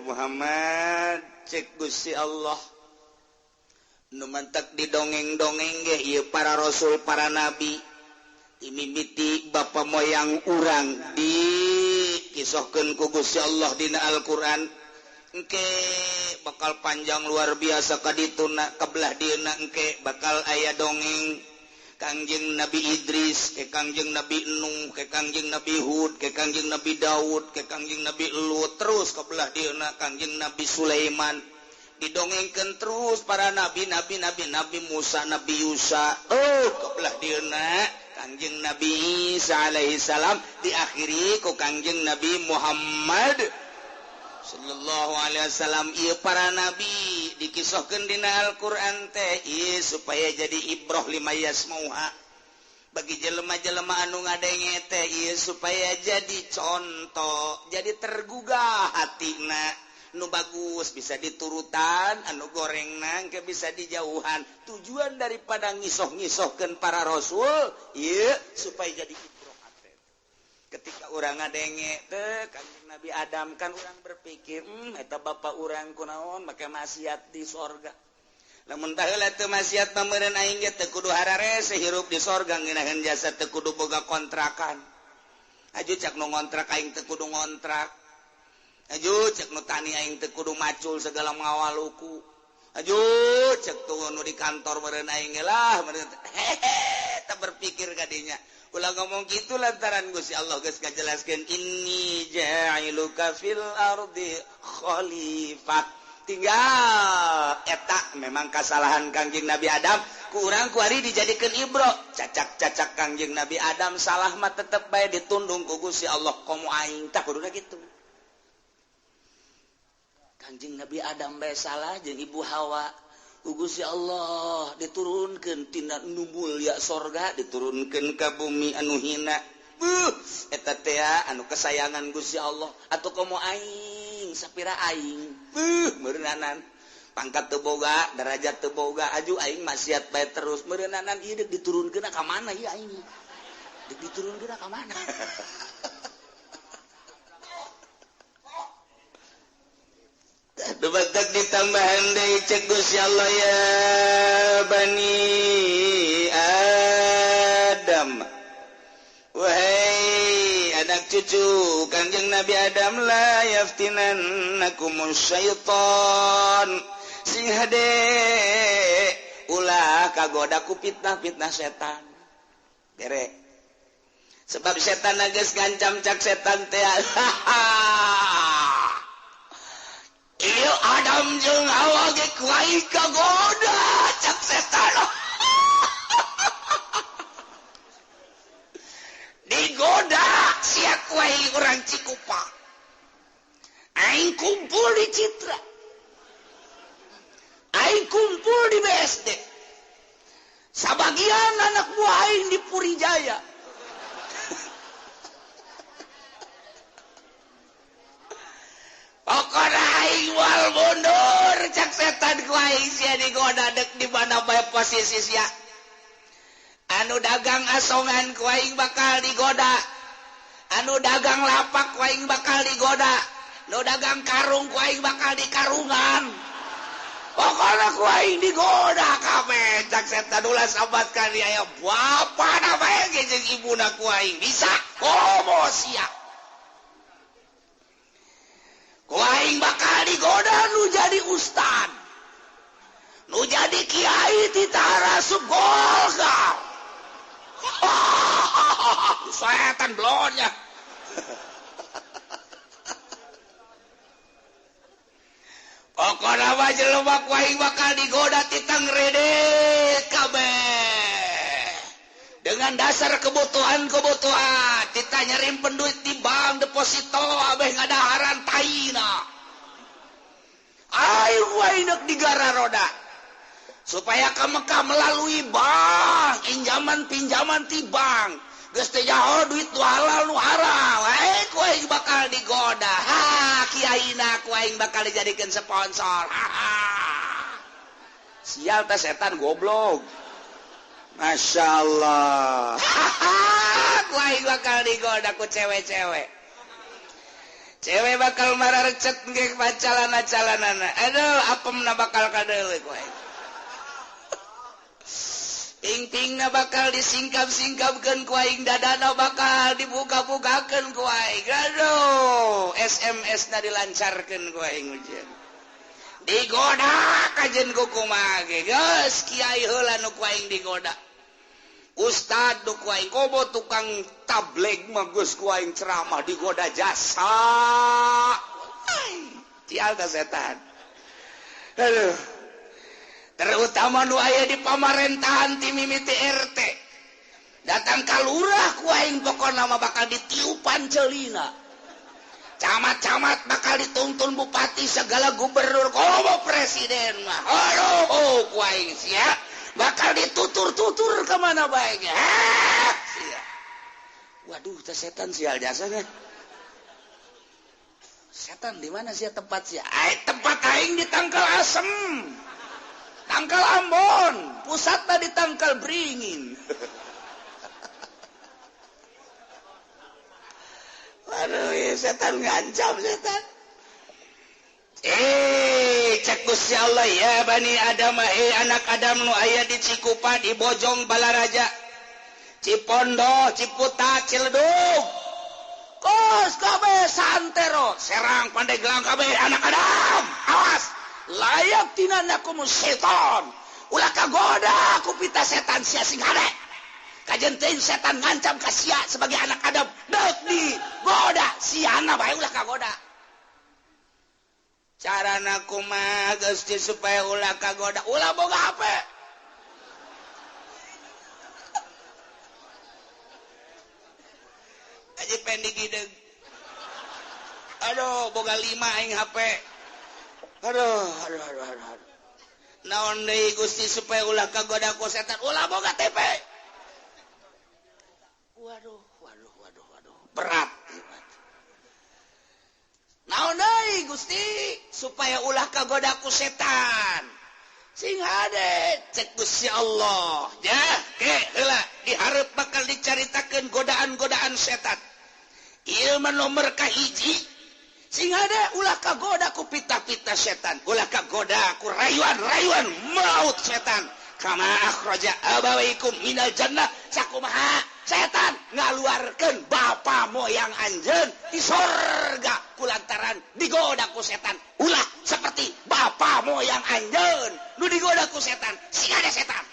Muhammad cek Gusti Allah nu mantak didongeng-dongeng ge ieu para rasul para nabi dimimiti bapa moyang urang dikisohkeun ku Gusti Allah dina Al-Qur'an. Engke bakal panjang luar biasa kadituna kabelah dieuna engke bakal aya dongeng Kangjeng Nabi Idris, ke Kangjeng Nabi Nuh, ke Kangjeng Nabi Hud, ke Kangjeng Nabi Daud, ke Kangjeng Nabi Lut, terus kabelah dieuna Kangjeng Nabi Sulaiman. Didongengkeun terus para nabi nabi nabi Nabi Musa, Nabi Yusa. Oh, kabelah dieuna Kangjeng Nabi Isa alaihi salam diakhiri ku Kangjeng Nabi Muhammad sallallahu alaihi wasallam. Ieu para nabi dikisahkeun dina Al-Qur'an teh ieu supaya jadi ibroh lima yasmauha bagi jelema-jelema anu ngadenge teh ieu supaya jadi contoh, jadi tergugah hatina. Nu bagus bisa diturutan, anu gorengna engke bisa dijauhan. Tujuan daripada ngisoh-ngisohkeun para rasul ieu supaya jadi ibroh hate. Ketika urang ngadenge teh Kangjeng Nabi Adam kan urang berpikir, eta bapa urang kunaon make maksiat di sorga. Lamun baheula teu maksiat mah meureun aing ge teu kudu hararese hirup di sorga ngeunaheun jasa teu kudu boga kontrakan. Aju cak nu ngontrak aing teu kudu ngontrak. Aju cek nu tani aing teu kudu macul segala ngawaluku. Aju cek tuh nu di kantor meureun aing lah meureun. Hehe teu berpikir kadinya. Ulah ngomong gitu lantaran Gusti Allah geus ngajelaskeun inni ja'iluka fil ardi khalifah. Tinggal eta memang kasalahan Kangjeng Nabi Adam ku urang kuari dijadikeun ibro. Cacak-cacak Kangjeng Nabi Adam salah mah tetep bae ditundung ku Gusti Allah komo aing tah kuduna kitu. Kangjeng Nabi Adam bae salah jeung Ibu Hawa. Ku Gusti Allah diturunkeun tina nu mulya sorga diturunkeun ka bumi anu hina. Beuh, eta teh anu kesayangan Gusti Allah atuh komo aing sapira aing. Beuh, meureunana pangkat teu boga, derajat teu boga, aju aing maksiat bae terus meureunana ieu deuk diturunkeun ka mana ieu aing? Deuk diturunkeun ka mana? Dubatak ditambahan deui cek Gusti Allah ya bani Adam. Wahai anak cucu Kanjeng Nabi Adam la yaftinannakumus syaitan. Sing hade ulah kagoda ku fitnah-fitnah setan. Bere. Sebab setan geus ngancam cak setan teh. Ieu Adam jeung Hawa ge ku aing kagoda cak setan. Digoda sia ku aing urang Cikupa. Aing kumpul di Citra. Aing kumpul di BSD. Sabagian anak buah aing di Purijaya. Pokona aing moal mundur cak setan ku aing sia digoda dek di mana bae posisi sia. Anu dagang asongan ku aing bakal digoda. Anu dagang lapak ku aing bakal digoda. Nu dagang karung ku aing bakal dikarungan. Pokona ku aing digoda kabeh cak setan ulah sabat ka aya bapana bae ge jeung ibuna ku aing bisa komo sia. Ku aing bakal digoda nu jadi ustad. Nu jadi kiai ti tarasup Golkar. Setan blonnya. Pokona mah jelema ku aing bakal digoda ti tangrede kabeh. Dengan dasar kebutuhan-kebutuhan, kita nyerimpen duit di bank deposito abeh ngadaharan taina. Ayo wae deuk digara roda. Supaya ke Mekah melalui bank, pinjaman-pinjaman ti bank. Geus teh jaho duit nu halal nu haram. Ku aing bakal digoda. Ha, kiaina ku aing bakal dijadikeun sponsor. Ha, ha. Sial teh setan goblok. Masya Allah. Ku aing bakal digoda ku cewek-cewek. Cewek bakal marah recet ge bacalana-calanana. Aduh, apemna bakal kadeuleu ku aing. Ping-pingna bakal disingkap-singkapkeun ku aing, dadana bakal dibuka-bukakeun ku aing. Aduh, SMS-na dilancarkeun ku aing ujian. Digoda kajen ku kumaha ge. Geus kiai heula nu ku aing digoda. Ustad nu ku aing komo tukang tabligh mah geus ku aing ceramah digoda jasa. Cial ta setan. Aduh. Terutama nu aya di pamarentahan ti mimiti RT. Datang ka lurah ku aing pokona mah bakal ditiupan ceulina. Camat-camat bakal dituntun bupati segala gubernur komo presiden mah. Aduh, ku aing sia bakal ditutur-tutur ka mana bae ge. Sia. Waduh, teh setan sial jasanya. Setan di mana sia tempat sia? Ai tempat aing di Tangkal Asem. Tangkal Ambon, pusatna di Tangkal Beringin. Aduh, ya, setan ngancam setan. Cek Gusti Allah ya bani Adam, anak Adam nu aya di Cikupa, di Bojong, Balaraja, Cipondo, Ciputat, Ciledug. Kos kabeh santero, Serang, Pandeglang kabeh anak Adam. Awas, layak tinanakum setan. Ulah kagoda ku pita setan sia sing hade. Kajen teuing setan ngancam ka sia sebagai anak Adam. Deuk di goda siana bae ulah kagoda. Carana kumaha Gusti supaya ulah kagoda? Ulah boga HP. Aji pendik hideung. Aduh, boga 5 aing HP. Aduh, aduh, aduh, aduh. Naon deui Gusti supaya ulah kagoda ku setan? Ulah boga TV. Waduh, waduh, waduh, waduh, berat. Naon deui Gusti supaya ulah kagoda ku setan? Sing hade, cek Gusti Allah. Ya, ke heula dihareup bakal dicaritakeun godaan-godaan setan. Ieu mah nomor kahiji. Sing hade, ulah kagoda ku pita-pita setan, ulah kagoda ku rayuan-rayuan maut setan. Kama akhraja abawaikum minal jannah, sakumaha setan ngaluarkeun bapa moyang anjeun di sorga kulantaran digoda ku setan. Ulah seperti bapa moyang anjeun nu digoda ku setan. Sing hade setan.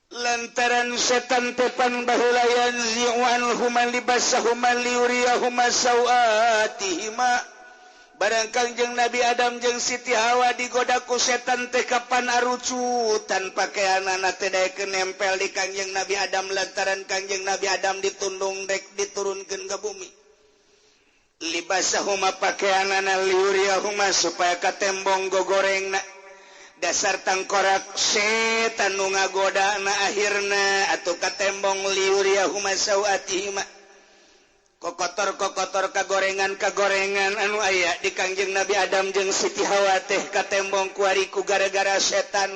Lantaran setan tepan baheula yanzi'u anhuma libasahuma liyuriyahuma sawatihima. Barang Kangjeng Nabi Adam jeung Siti Hawa digoda ku setan teh kapan arucutan pakaianana teh daekeun nempel di Kangjeng Nabi Adam lantaran Kangjeng Nabi Adam ditundung dek diturunkeun ke bumi. Libasahuma pakaianana liyuriyahuma supaya katembong gogorengna. Dasar tangkorak setan nu ngagodana akhirna atau katembong liyuriyahuma sawatihima. Kokotor-kokotor kagorengan-kagorengan anu aya di Kangjeng Nabi Adam jeung Siti Hawa teh katembong kuari ku gara-gara setan.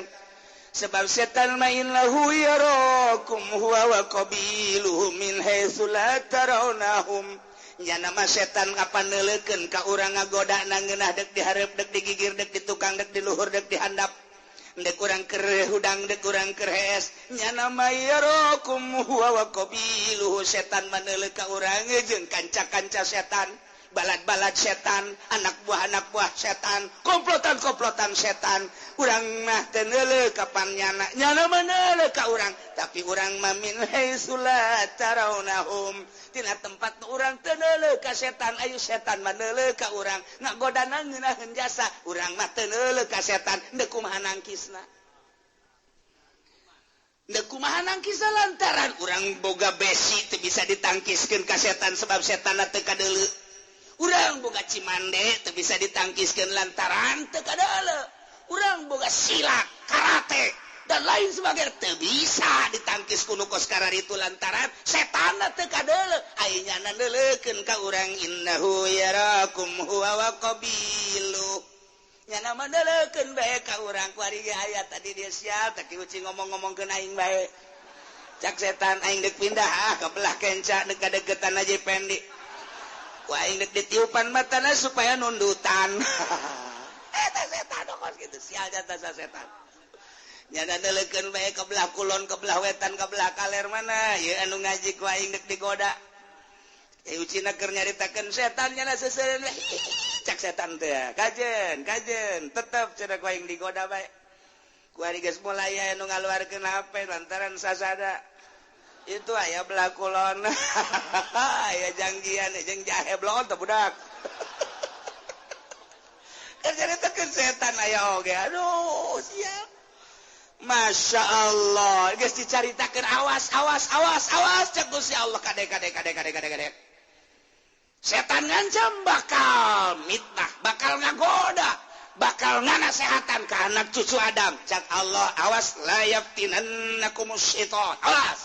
Sebab setan mah innahu yarakum huwa wa qabiluhu min haitsu la tarawnahum. Nyana mah setan apa neuleukeun ka urang ngagodana ngeunah dek dihareup dek digigir dek ditukang dek diluhur dek dihandap. Dek urang keur hudang dek urang keur hees. Nyana mah yarakum huwa wa qabiluhu, setan mah neuleuh ka urang jeung kanca-kanca setan, balad-balad setan, anak buah-anak buah setan, komplotan-komplotan setan. Urang mah teu neuleuh kapan nyana, nyana mah neuleuh ka urang, tapi urang mah min haitsu la tarawnahum. Tina tempat nu urang teu neuleuh ka setan, ayu setan mah neuleuh ka urang, ngagodana ngeunaheun jasa, urang mah teu neuleuh ka setan, deuk kumaha nangkisna? Deuk kumaha nangkisna lantaran urang boga besi teu bisa ditangkiskeun ka setan sebab setanna teu kadeuleu. Urang boga cimande teu bisa ditangkiskeun lantaran teu kadeuleu. Urang boga silat, karate dan lain sebagainya teu bisa ditangkis ku nu kos kararitu lantaran setanna teu kadeuleu. Ai nyana neuleukeun ka urang innahu yarakum huwa wa qabiluh. Nyana mah neuleukeun bae ka urang kuari ge aya tadi dia siap tak uci ngomong-ngomongkeun aing bae. Cak setan aing deuk pindah ah ka belah kenca deuk kadegetan aja pendi. Ku aing deuk ditiupan matana supaya nundutan. Eta setan kos kitu sial jata setan. Nyana neuleukeun bae ka belah kulon, ka belah wetan, ka belah kaler mana ieu anu ngaji ku aing deuk digoda. Ucina keur nyaritakeun setan nyana seseureun cak setan teh. Kajen, kajen, tetep cenah ku aing digoda bae. Ku ari geus mulai aya nu ngaluarkeun HP lantaran sasada. Itu aya belah kulon. Aya janggian jeung jahe blon teh budak. Keur nyaritakeun setan aya oge. Aduh, siap. Masya Allah, geus dicaritakeun awas, awas, awas, awas cek Gusti Allah kade kade kade kade kade kade. Setan ngancam bakal mitnah, bakal ngagoda, bakal nganasehatan ke anak cucu Adam. Cak Allah, awas la yaftinannakumus syaitan. Awas.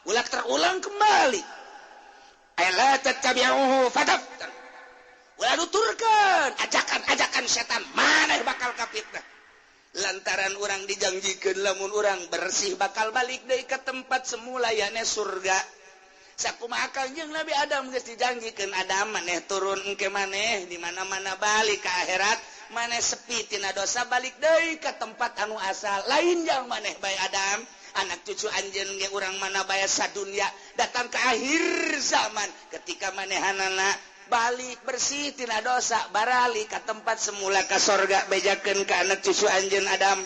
Ulah terulang kembali. Ala tattabi'uhu fataftan. Ulah nuturkeun ajakan-ajakan setan maneh bakal kafitnah. Lantaran urang dijanjikeun lamun urang bersih bakal balik deui ke tempat semula yakni surga. Sakumaha Kangjeng Nabi Adam geus dijanjikeun Adam maneh turun engke maneh di mana-mana balik ke akhirat maneh sepi tina dosa balik deui ke tempat anu asal. Lain jang maneh bae Adam, anak cucu anjeun ge urang mana bae sadunya datang ke akhir zaman ketika manehanana balik bersih tina dosa barali ka tempat semula ka sorga bejakeun ka anak cucu anjeun Adam.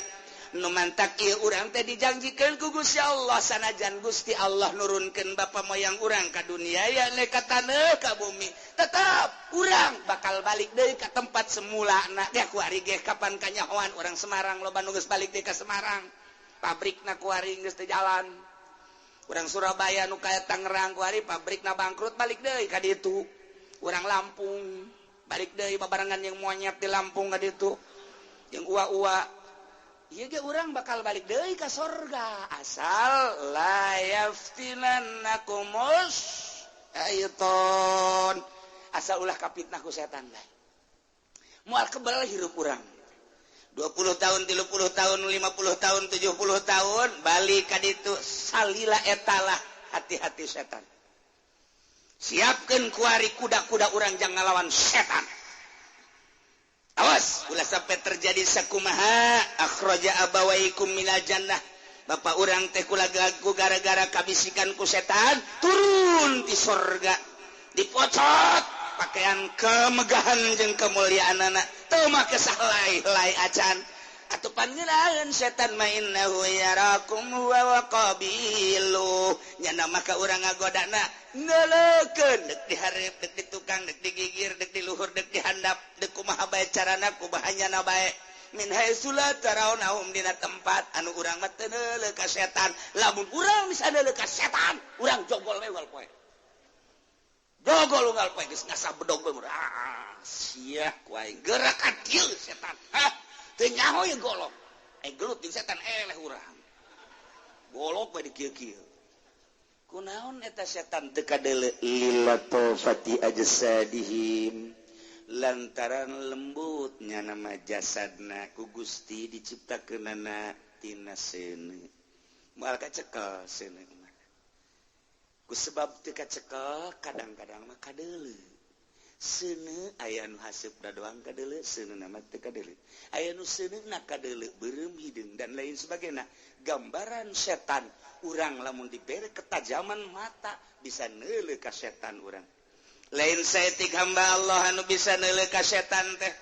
Nu mantak ieu urang teh dijanjikeun ku Gusti Allah sanajan Gusti Allah nurunkeun bapa moyang urang ka dunia yakni ka taneuh ka bumi tetap urang bakal balik deui ka tempat semula. Na ya kuari ge kapan kanyahoan urang Semarang loba nu geus balik deui ka Semarang, pabrikna kuari geus teu jalan. Urang Surabaya nu kaya Tangerang kuari pabrikna bangkrut balik deui ka ditu. Urang Lampung balik deui babarengan yang monyet di Lampung ka ditu. Jeung uwa-uwa ieu ge urang bakal balik deui ka sorga asal la yaftinannakumus syaiton asal ulah kapitnah ku setan bae moal kebal hirup urang 20 tahun 30 tahun 50 tahun 70 tahun balik ka ditu salila etalah hati-hati setan siapkeun kuari kuda-kuda urang jang ngalawan setan. Awas ulah sampai terjadi sakumaha akhraja abawaikum minal jannah. Bapak urang teh ku gara-gara kabisikan ku setan turun ti sorga dipocot pakaian kemegahan jeung kemuliaanana teu make sahlai-lai acan atuh pangeunaheun setan mah innahu yarakum huwa wa qabilu nyana maka urang ngagodana neuleukeun deuk dihareup deuk di tukang deuk digigir deuk di luhur deuk dihandap deuk kumaha bae carana kumaha nyana bae min haitsu la tarawnahum dina tempat anu urang mah teu neuleuh ka setan lamun urang bisa neuleuh ka setan urang jogol we unggal poe jogol unggal poe geus ngasah bedog we ah sia ku aing gerak ka dieu setan hah teu nyaho ye golok gelut jeung setan eleh urang golok we di kieu-kieu kunaon eta setan teu kadeuleu lilatofati ajsadihim lantaran lembutnya nama jasadna ku Gusti diciptakeunana tina seuneu moal kacekel seuneu mah ku sebab teu kacekel kadang-kadang mah kadeuleu seuneu aya nu haseupna doang kadeuleu seuneu mah teu kadeuleu aya nu seuneuna kadeuleu beureum hideung dan lain sebagainya. Gambaran setan urang lamun dibere ketajaman mata bisa neuleuh ka setan urang. Lain saeutik hamba Allah anu bisa neuleuh ka setan teh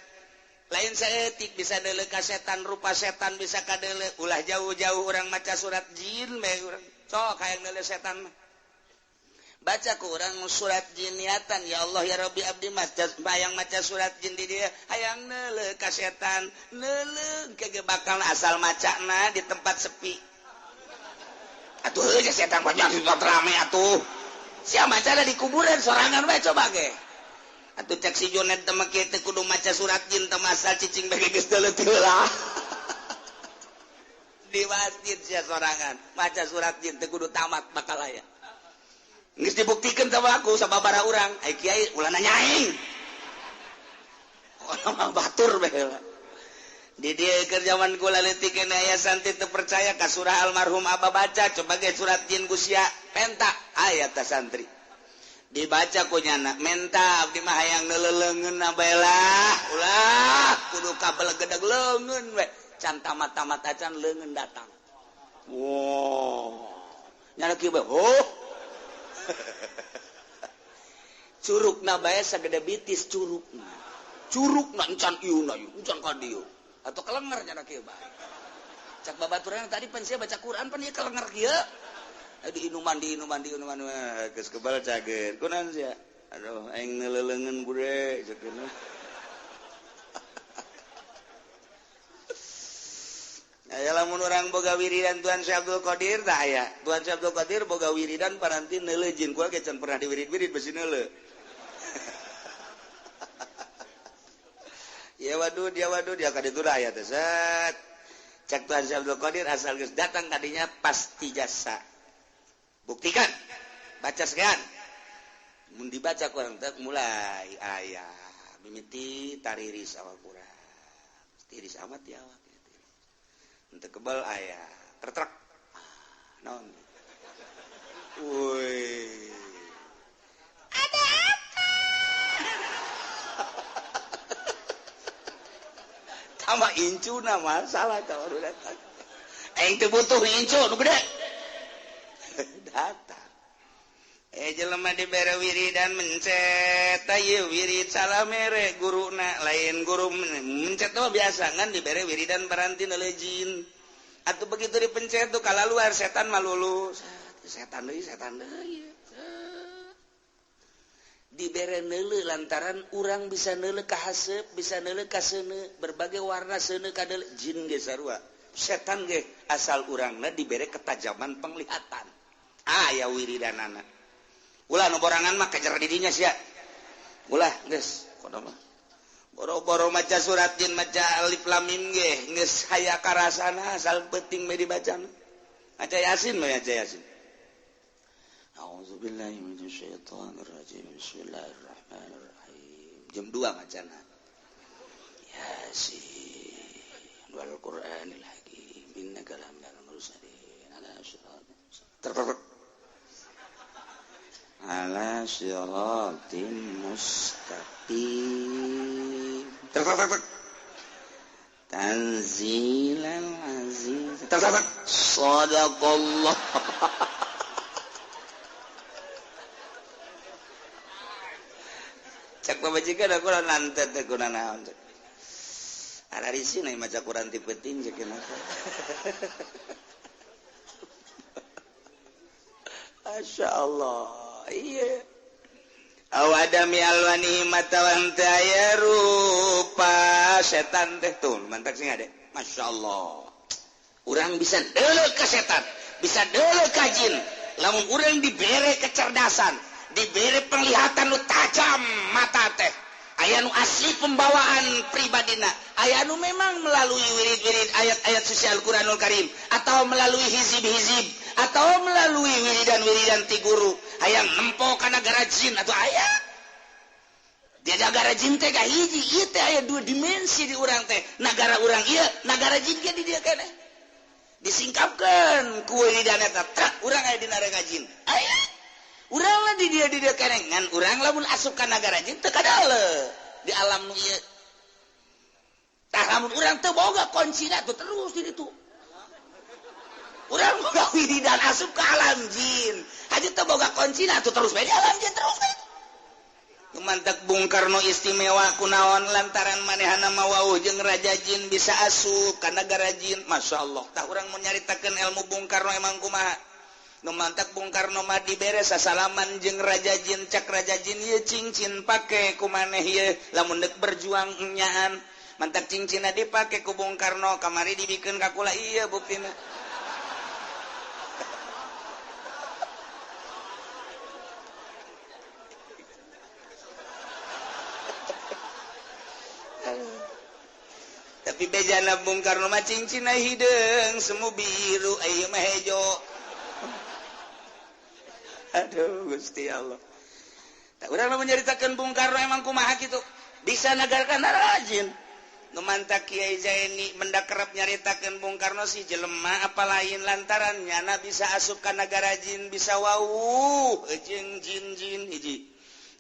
lain saeutik bisa neuleuh ka setan rupa setan bisa kadeuleuh ulah jauh-jauh urang maca surat jin bae urang sok hayang neuleuh setan mah baca ku urang surat jin niatan ya Allah ya Rabbi abdi maca bayang maca surat jin di dieu hayang neuleuh ka setan neuleuh ke bakal asal macana di tempat sepi atuh heuh setan banyak di tempat rame atuh sia maca di kuburan sorangan bae coba ge atuh cek si Jonet teh make teh kudu maca surat jin teh masal cicing bage geus deuleuh lah di masjid sia sorangan maca surat jin teh kudu tamat bakal aya geus dibuktikeun sama aku sababaraha urang ai kiai ulah nanya aing orang mah batur bae lah di dieu keur zaman kula leutik keneh aya santri teu percaya ka surah almarhum abah baca coba ge surat jin ku sia penta aya tah santri dibaca ku nyana menta abdi mah hayang neuleuleungeun bae lah ulah kudu kabelegedeg leungeun we can tamat-tamat acan leungeun datang wow nyana kieu bae oh curugna bae sagede bitis curugna curugna encan ieu na ieu encan ka dieu atau kelenger nyana kieu bae cak babaturan tadi pan sia baca Quran pan ieu kelenger kieu diinuman diinuman diinuman geus kebal cager kunaon sia aduh aing neuleuleungeun bude ceukna aya lamun urang boga wiridan Tuan Syekh Abdul Qadir tah aya Tuan Syekh Abdul Qadir boga wiridan paranti neuleuh jin kula ge can pernah diwirid-wirid besi neuleuh ya wadud ya kaditu aya teh set cak Tuan Syekh Abdul Qadir asal geus datang kadinya pasti jasa buktikan baca sekian mun dibaca kurang teh mulai aya mimiti tariris awak kurang tiris amat ya awak teu kebal aya tertrek naon woi ada apa tambah incuna masalah kalau datang aing teu butuh incu nu gede datang jelema dibere wiridan mencet ieu wirid salah mere guruna lain guru mencet mah biasa ngan dibere wiridan paranti neuleuh jin atuh begitu dipencet tuh kalaluar setan mah lulus setan deui dibere neuleuh lantaran urang bisa neuleuh ka haseup bisa neuleuh ka seuneu berbagai warna seuneu kadeuleuh jin ge sarua setan ge asal urangna dibere ketajaman penglihatan aya wiridanana ulah nu borangan mah kejar didinya sia ulah geus kono mah Boro-boro maca surat jin maca alif lam mim ge geus haya karasana asal penting we dibaca. Maca Yasin mah maca Yasin. A'udzubillahi minasyaitonirrajim. Bismillahirrahmanirrahim. Jam 2 macana. Yasin wal Qur'anil Hakim innaka laminal mursalin ala siratin ala siratin mustaqim. Tanzilal aziz. Sadaqallah. Cak pamajikan aku lantet teh kuna naon. Ararisi na maca Quran ti peuting cek kenapa. Masya Allah. Iya. Awadami alwani matawan taya rupa setan teh tuh mantak sing ade. Masya Allah. Urang bisa deuleu ka setan, bisa deuleu ka jin. Lamun urang dibere kecerdasan, dibere penglihatan nu tajam mata teh. Aya nu asli pembawaan pribadina, aya nu memang melalui wirid-wirid ayat-ayat suci Al-Qur'anul Karim atau melalui hizib-hizib atau melalui wiridan-wiridan ti guru hayang nempo ka nagara jin atau aya dia nagara jin teh kahiji ieu teh aya dua dimensi di urang teh nagara urang ieu nagara jin ge di dieu keneh disingkapkeun ku wiridan eta tah urang aya di nagara jin aya urang lah di dia keneh ngan urang lamun asup ka nagara jin teu kadale di alam nu ieu tah lamun urang teu boga kuncina tuh terus di ditu urang boga wiridan asup ke alam jin haji teu boga kuncina tuh terus bae di alam jin terus bae mantak Bung Karno istimewa kunaon lantaran manehana mah wauh jeung raja jin bisa asup ka nagara jin. Masya Allah tah urang mun nyaritakeun ilmu Bung Karno emang kumaha nu mantak Bung Karno mah dibere sasalaman jeung raja jin cak raja jin ieu cincin pake ku maneh ieu lamun deuk berjuang enyaan mantak cincinna dipake ku Bung Karno kamari dibikeun ka kula ieu buktina. Tapi bejana Bung Karno mah cincinna hideung semu biru ieu mah hejo. Aduh Gusti Allah. Tak urang mah nyaritakeun Bung Karno emang kumaha kitu bisa nagarkan rajin. Nu mantak Kiai Zaini mendak kerep nyaritakeun Bung Karno si jelema apa lain lantaran nyana bisa asup ka nagara jin bisa wauh jeung jin-jin hiji.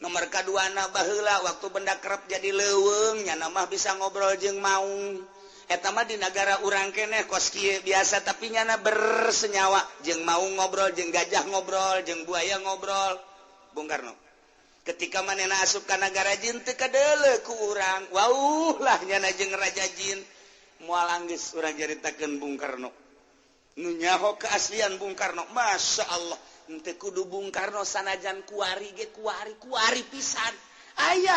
Nomor kaduana baheula waktu benda kerep jadi leuweung nyana mah bisa ngobrol jeung maung. Eta mah di nagara urang keneh kos kieu biasa tapi nyana bersenyawa jeung maung ngobrol jeung gajah ngobrol jeung buaya ngobrol. Bung Karno ketika manehna asup ka nagara jin teu kadeuleu ku urang wauh lah nyana jeung raja jin moal anggeus urang caritakeun Bung Karno nu nyaho keaslian Bung Karno. Masya Allah henteu kudu Bung Karno sanajan kuari ge kuari kuari pisan aya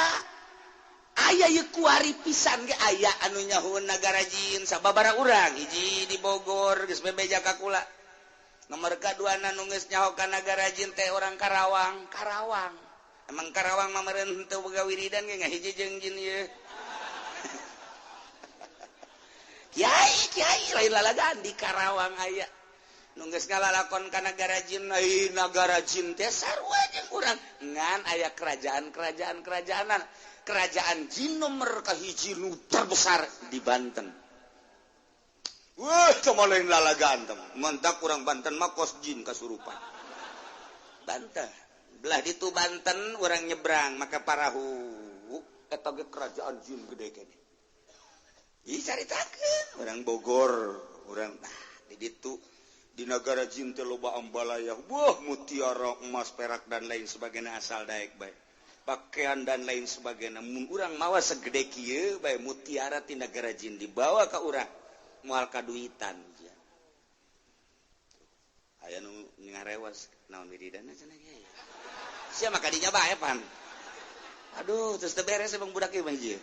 aya ye kuari pisan ge aya anu nyahoeun nagara jin sababaraha urang hiji di Bogor geus bebeja ka kula nomor kaduana nu geus nyaho ka nagara jin teh orang Karawang. Karawang emang Karawang mah meureun henteu boga wiridan ge ngahiji jeung jin ieu. Kiai kiai lain lalagaan di Karawang aya nu geus ngalalakon ka nagara jin ai nagara jin teh sarua jeung urang ngan aya kerajaan-kerajaan kerajaanan kerajaan jin nomor kahiji nu terbesar di Banten. Wah, teu lain lalagaan teh. Mantak urang Banten mah kos jin kasurupan. Banten. Belah ditu Banten urang nyebrang maka parahu eta ge kerajaan jin gede keneh. Ieu caritakeun urang Bogor, urang nah di ditu di nagara jin teh loba ambalaya, wah mutiara, emas, perak dan lain sebagainya asal daek bae. Pakaian dan lain sebagainya. Mun urang mawa segede kieu bae mutiara ti nagara jin dibawa ka urang moal kaduitan. Aya nu ngarewas naon wiridanna cenah ge. Sia mah kadinya bae pan. Aduh, terus teu beres emang budak ieu mah ieu.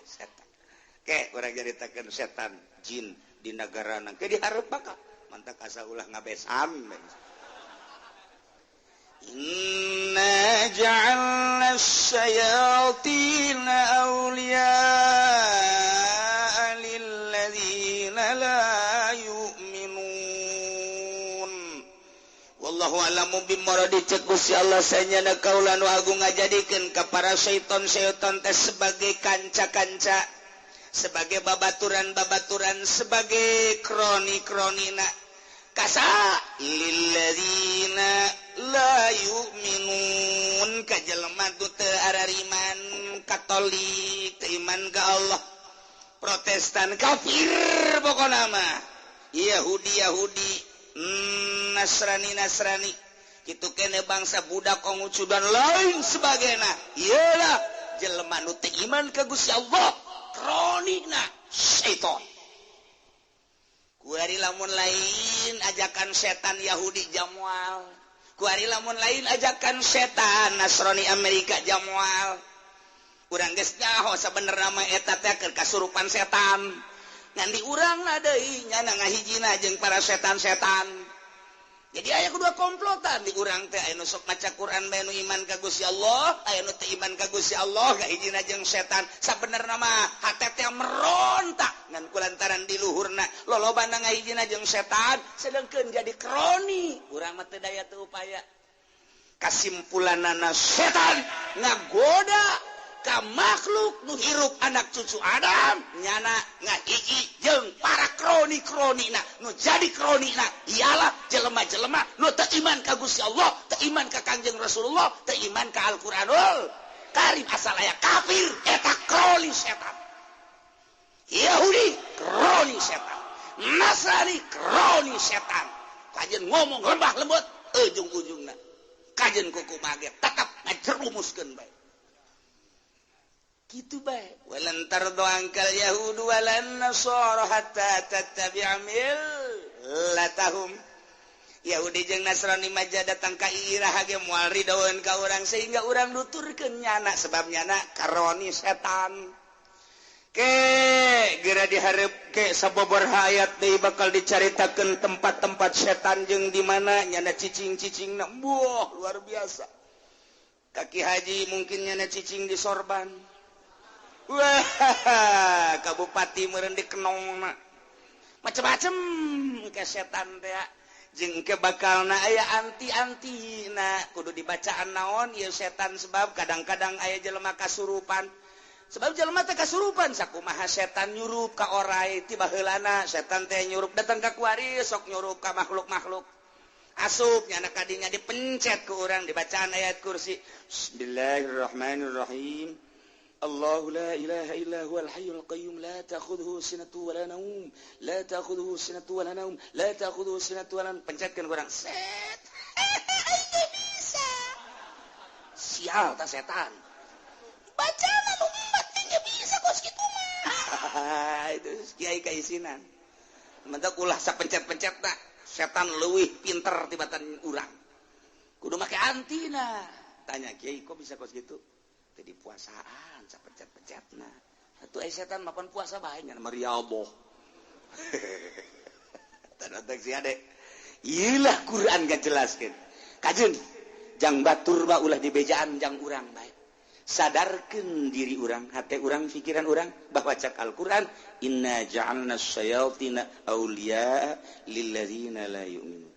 Setan. Ke urang nyaritakeun setan jin di negara nang ke dihareup bakal mantak asa ulah ngabesan. Inna ja'alna ja'alna syayatina awliya'a lilladzina la yu'minun. Wallahu a'lamu bimuradi. Cek Gusti Allah sanyana kaula nu agung ngajadikeun ka para syaiton-syaiton teh sebagai kanca-kanca, sebagai babaturan-babaturan, sebagai kroni-kronina kasa lilladzina la yu'minun, ka jelema nu teu arariman, Katolik teu iman ka Allah, Protestan kafir, pokona mah Yahudi Yahudi, Nasrani Nasrani kitu kene, bangsa budak Konghucu dan lain sebagainya, iyalah jelema nu teu iman ka Gusti Allah, kronina syaiton. Kuari lamun lain ajakan setan Yahudi jamual, kuari lamun lain ajakan setan Nasrani Amerika jamual. Urang geus nyaho sabenerna mah eta teh keur kasurupan setan, ngan di urang deui nyana ngahijina jeung para setan-setan. Jadi aya kedua komplotan di urang teh, aya nu sok maca Quran bae nu iman ka Gusti Allah, aya nu teu iman ka Gusti Allah, ngahijina jeung setan. Sabenerna mah hate teh merontak, ngan kulantaran di luhurna lolobana ngahijina jeung setan, sedengkeun jadi kroni urang mah teu daya teu upaya. Kasimpulanana setan ngagoda ka makhluk nu hirup, anak cucu Adam, nyana ngahiji jeung para kroni-kronina. Nu jadi kronina ialah jelema-jelema nu teu iman ka Gusti Allah, teu iman ka Kangjeng Rasulullah, teu iman ka Al-Qur'anul Karim. Asal aya kafir eta kroni setan. Yahudi kroni setan, Nasrani kroni setan. Kajen ngomong lembah lembut, ujung-ujungna kajen kuku mage tetap ngajerumuskeun bae kitu bae. Walan tardu ankal yahudu walan nasara hatta tattabi'a millatahum. Yahudi jeung Nasrani maja datang ka iraha ge moal ridoeun ka urang sehingga urang nuturkeun nyana, sebab nyana karoni setan. Ke geura dihareup ke sababaraha ayat deui bakal dicaritakeun tempat-tempat setan jeung di mana nyana cicing-cicingna. Buah, luar biasa. Kaki haji mungkin nyana cicing di sorban. Wah, kabupati meureun di kenongna. Macem-macem ke setan teh jeung ke bakalna aya anti-anti na kudu dibacaan naon ieu setan, sebab kadang-kadang aya jelema kasurupan. Sebab jelema teh kasurupan, sakumaha setan nyurup ka orai ti baheulana, setan teh nyurup datang ka kuari, sok nyurup ka makhluk-makhluk. Asup nyana kadinya dipencet ku urang dibacaan ayat kursi. Bismillahirrahmanirrahim. الله لا إله إلا هو الحي القيوم لا تأخذه سنة ولا نوم لا تأخذه سنة ولا نوم لا تأخذه سنة ولا نوم. Pencetkan kurang set. Ayo bisa. Sial ta setan. Baca nu umat bisa kos kitu mah. Itu kiai kaisinan. Mentak ulah sapencet-pencet tak. Setan leuwih pinter tibatan urang. Kudu make antina. Tanya kiai kok bisa kos gitu? Tadi puasaan sapencet-pencetna. Atuh aya setan mapan puasa bae nya mariaboh. Tanda si ade. Iyalah Quran ngajelaskeun. Kajeun jang batur ba ulah dibejaan jang urang bae. Sadarkeun diri urang, hate urang, pikiran urang bahwa cak Al-Qur'an inna ja'alna syayatina awliya lilladzina la yu'minun.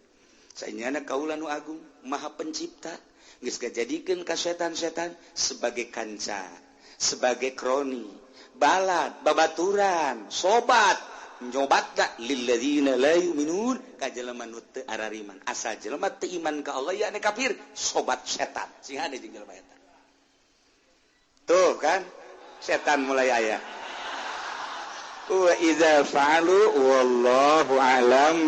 Sanyana kaula nu agung, Maha Pencipta, geus ngajadikeun ka setan-setan sebagai kanca, sebagai kroni, balad, babaturan, sobat, nyobat lilladzina la yu'minun ka jelema nu teu arariman. Asal jelema teu iman ka Allah ya kafir, sobat setan. Sing hade jeung jelema eta. Tuh kan, setan mulai aya. Wa idza fa'alu wallahu a'lam.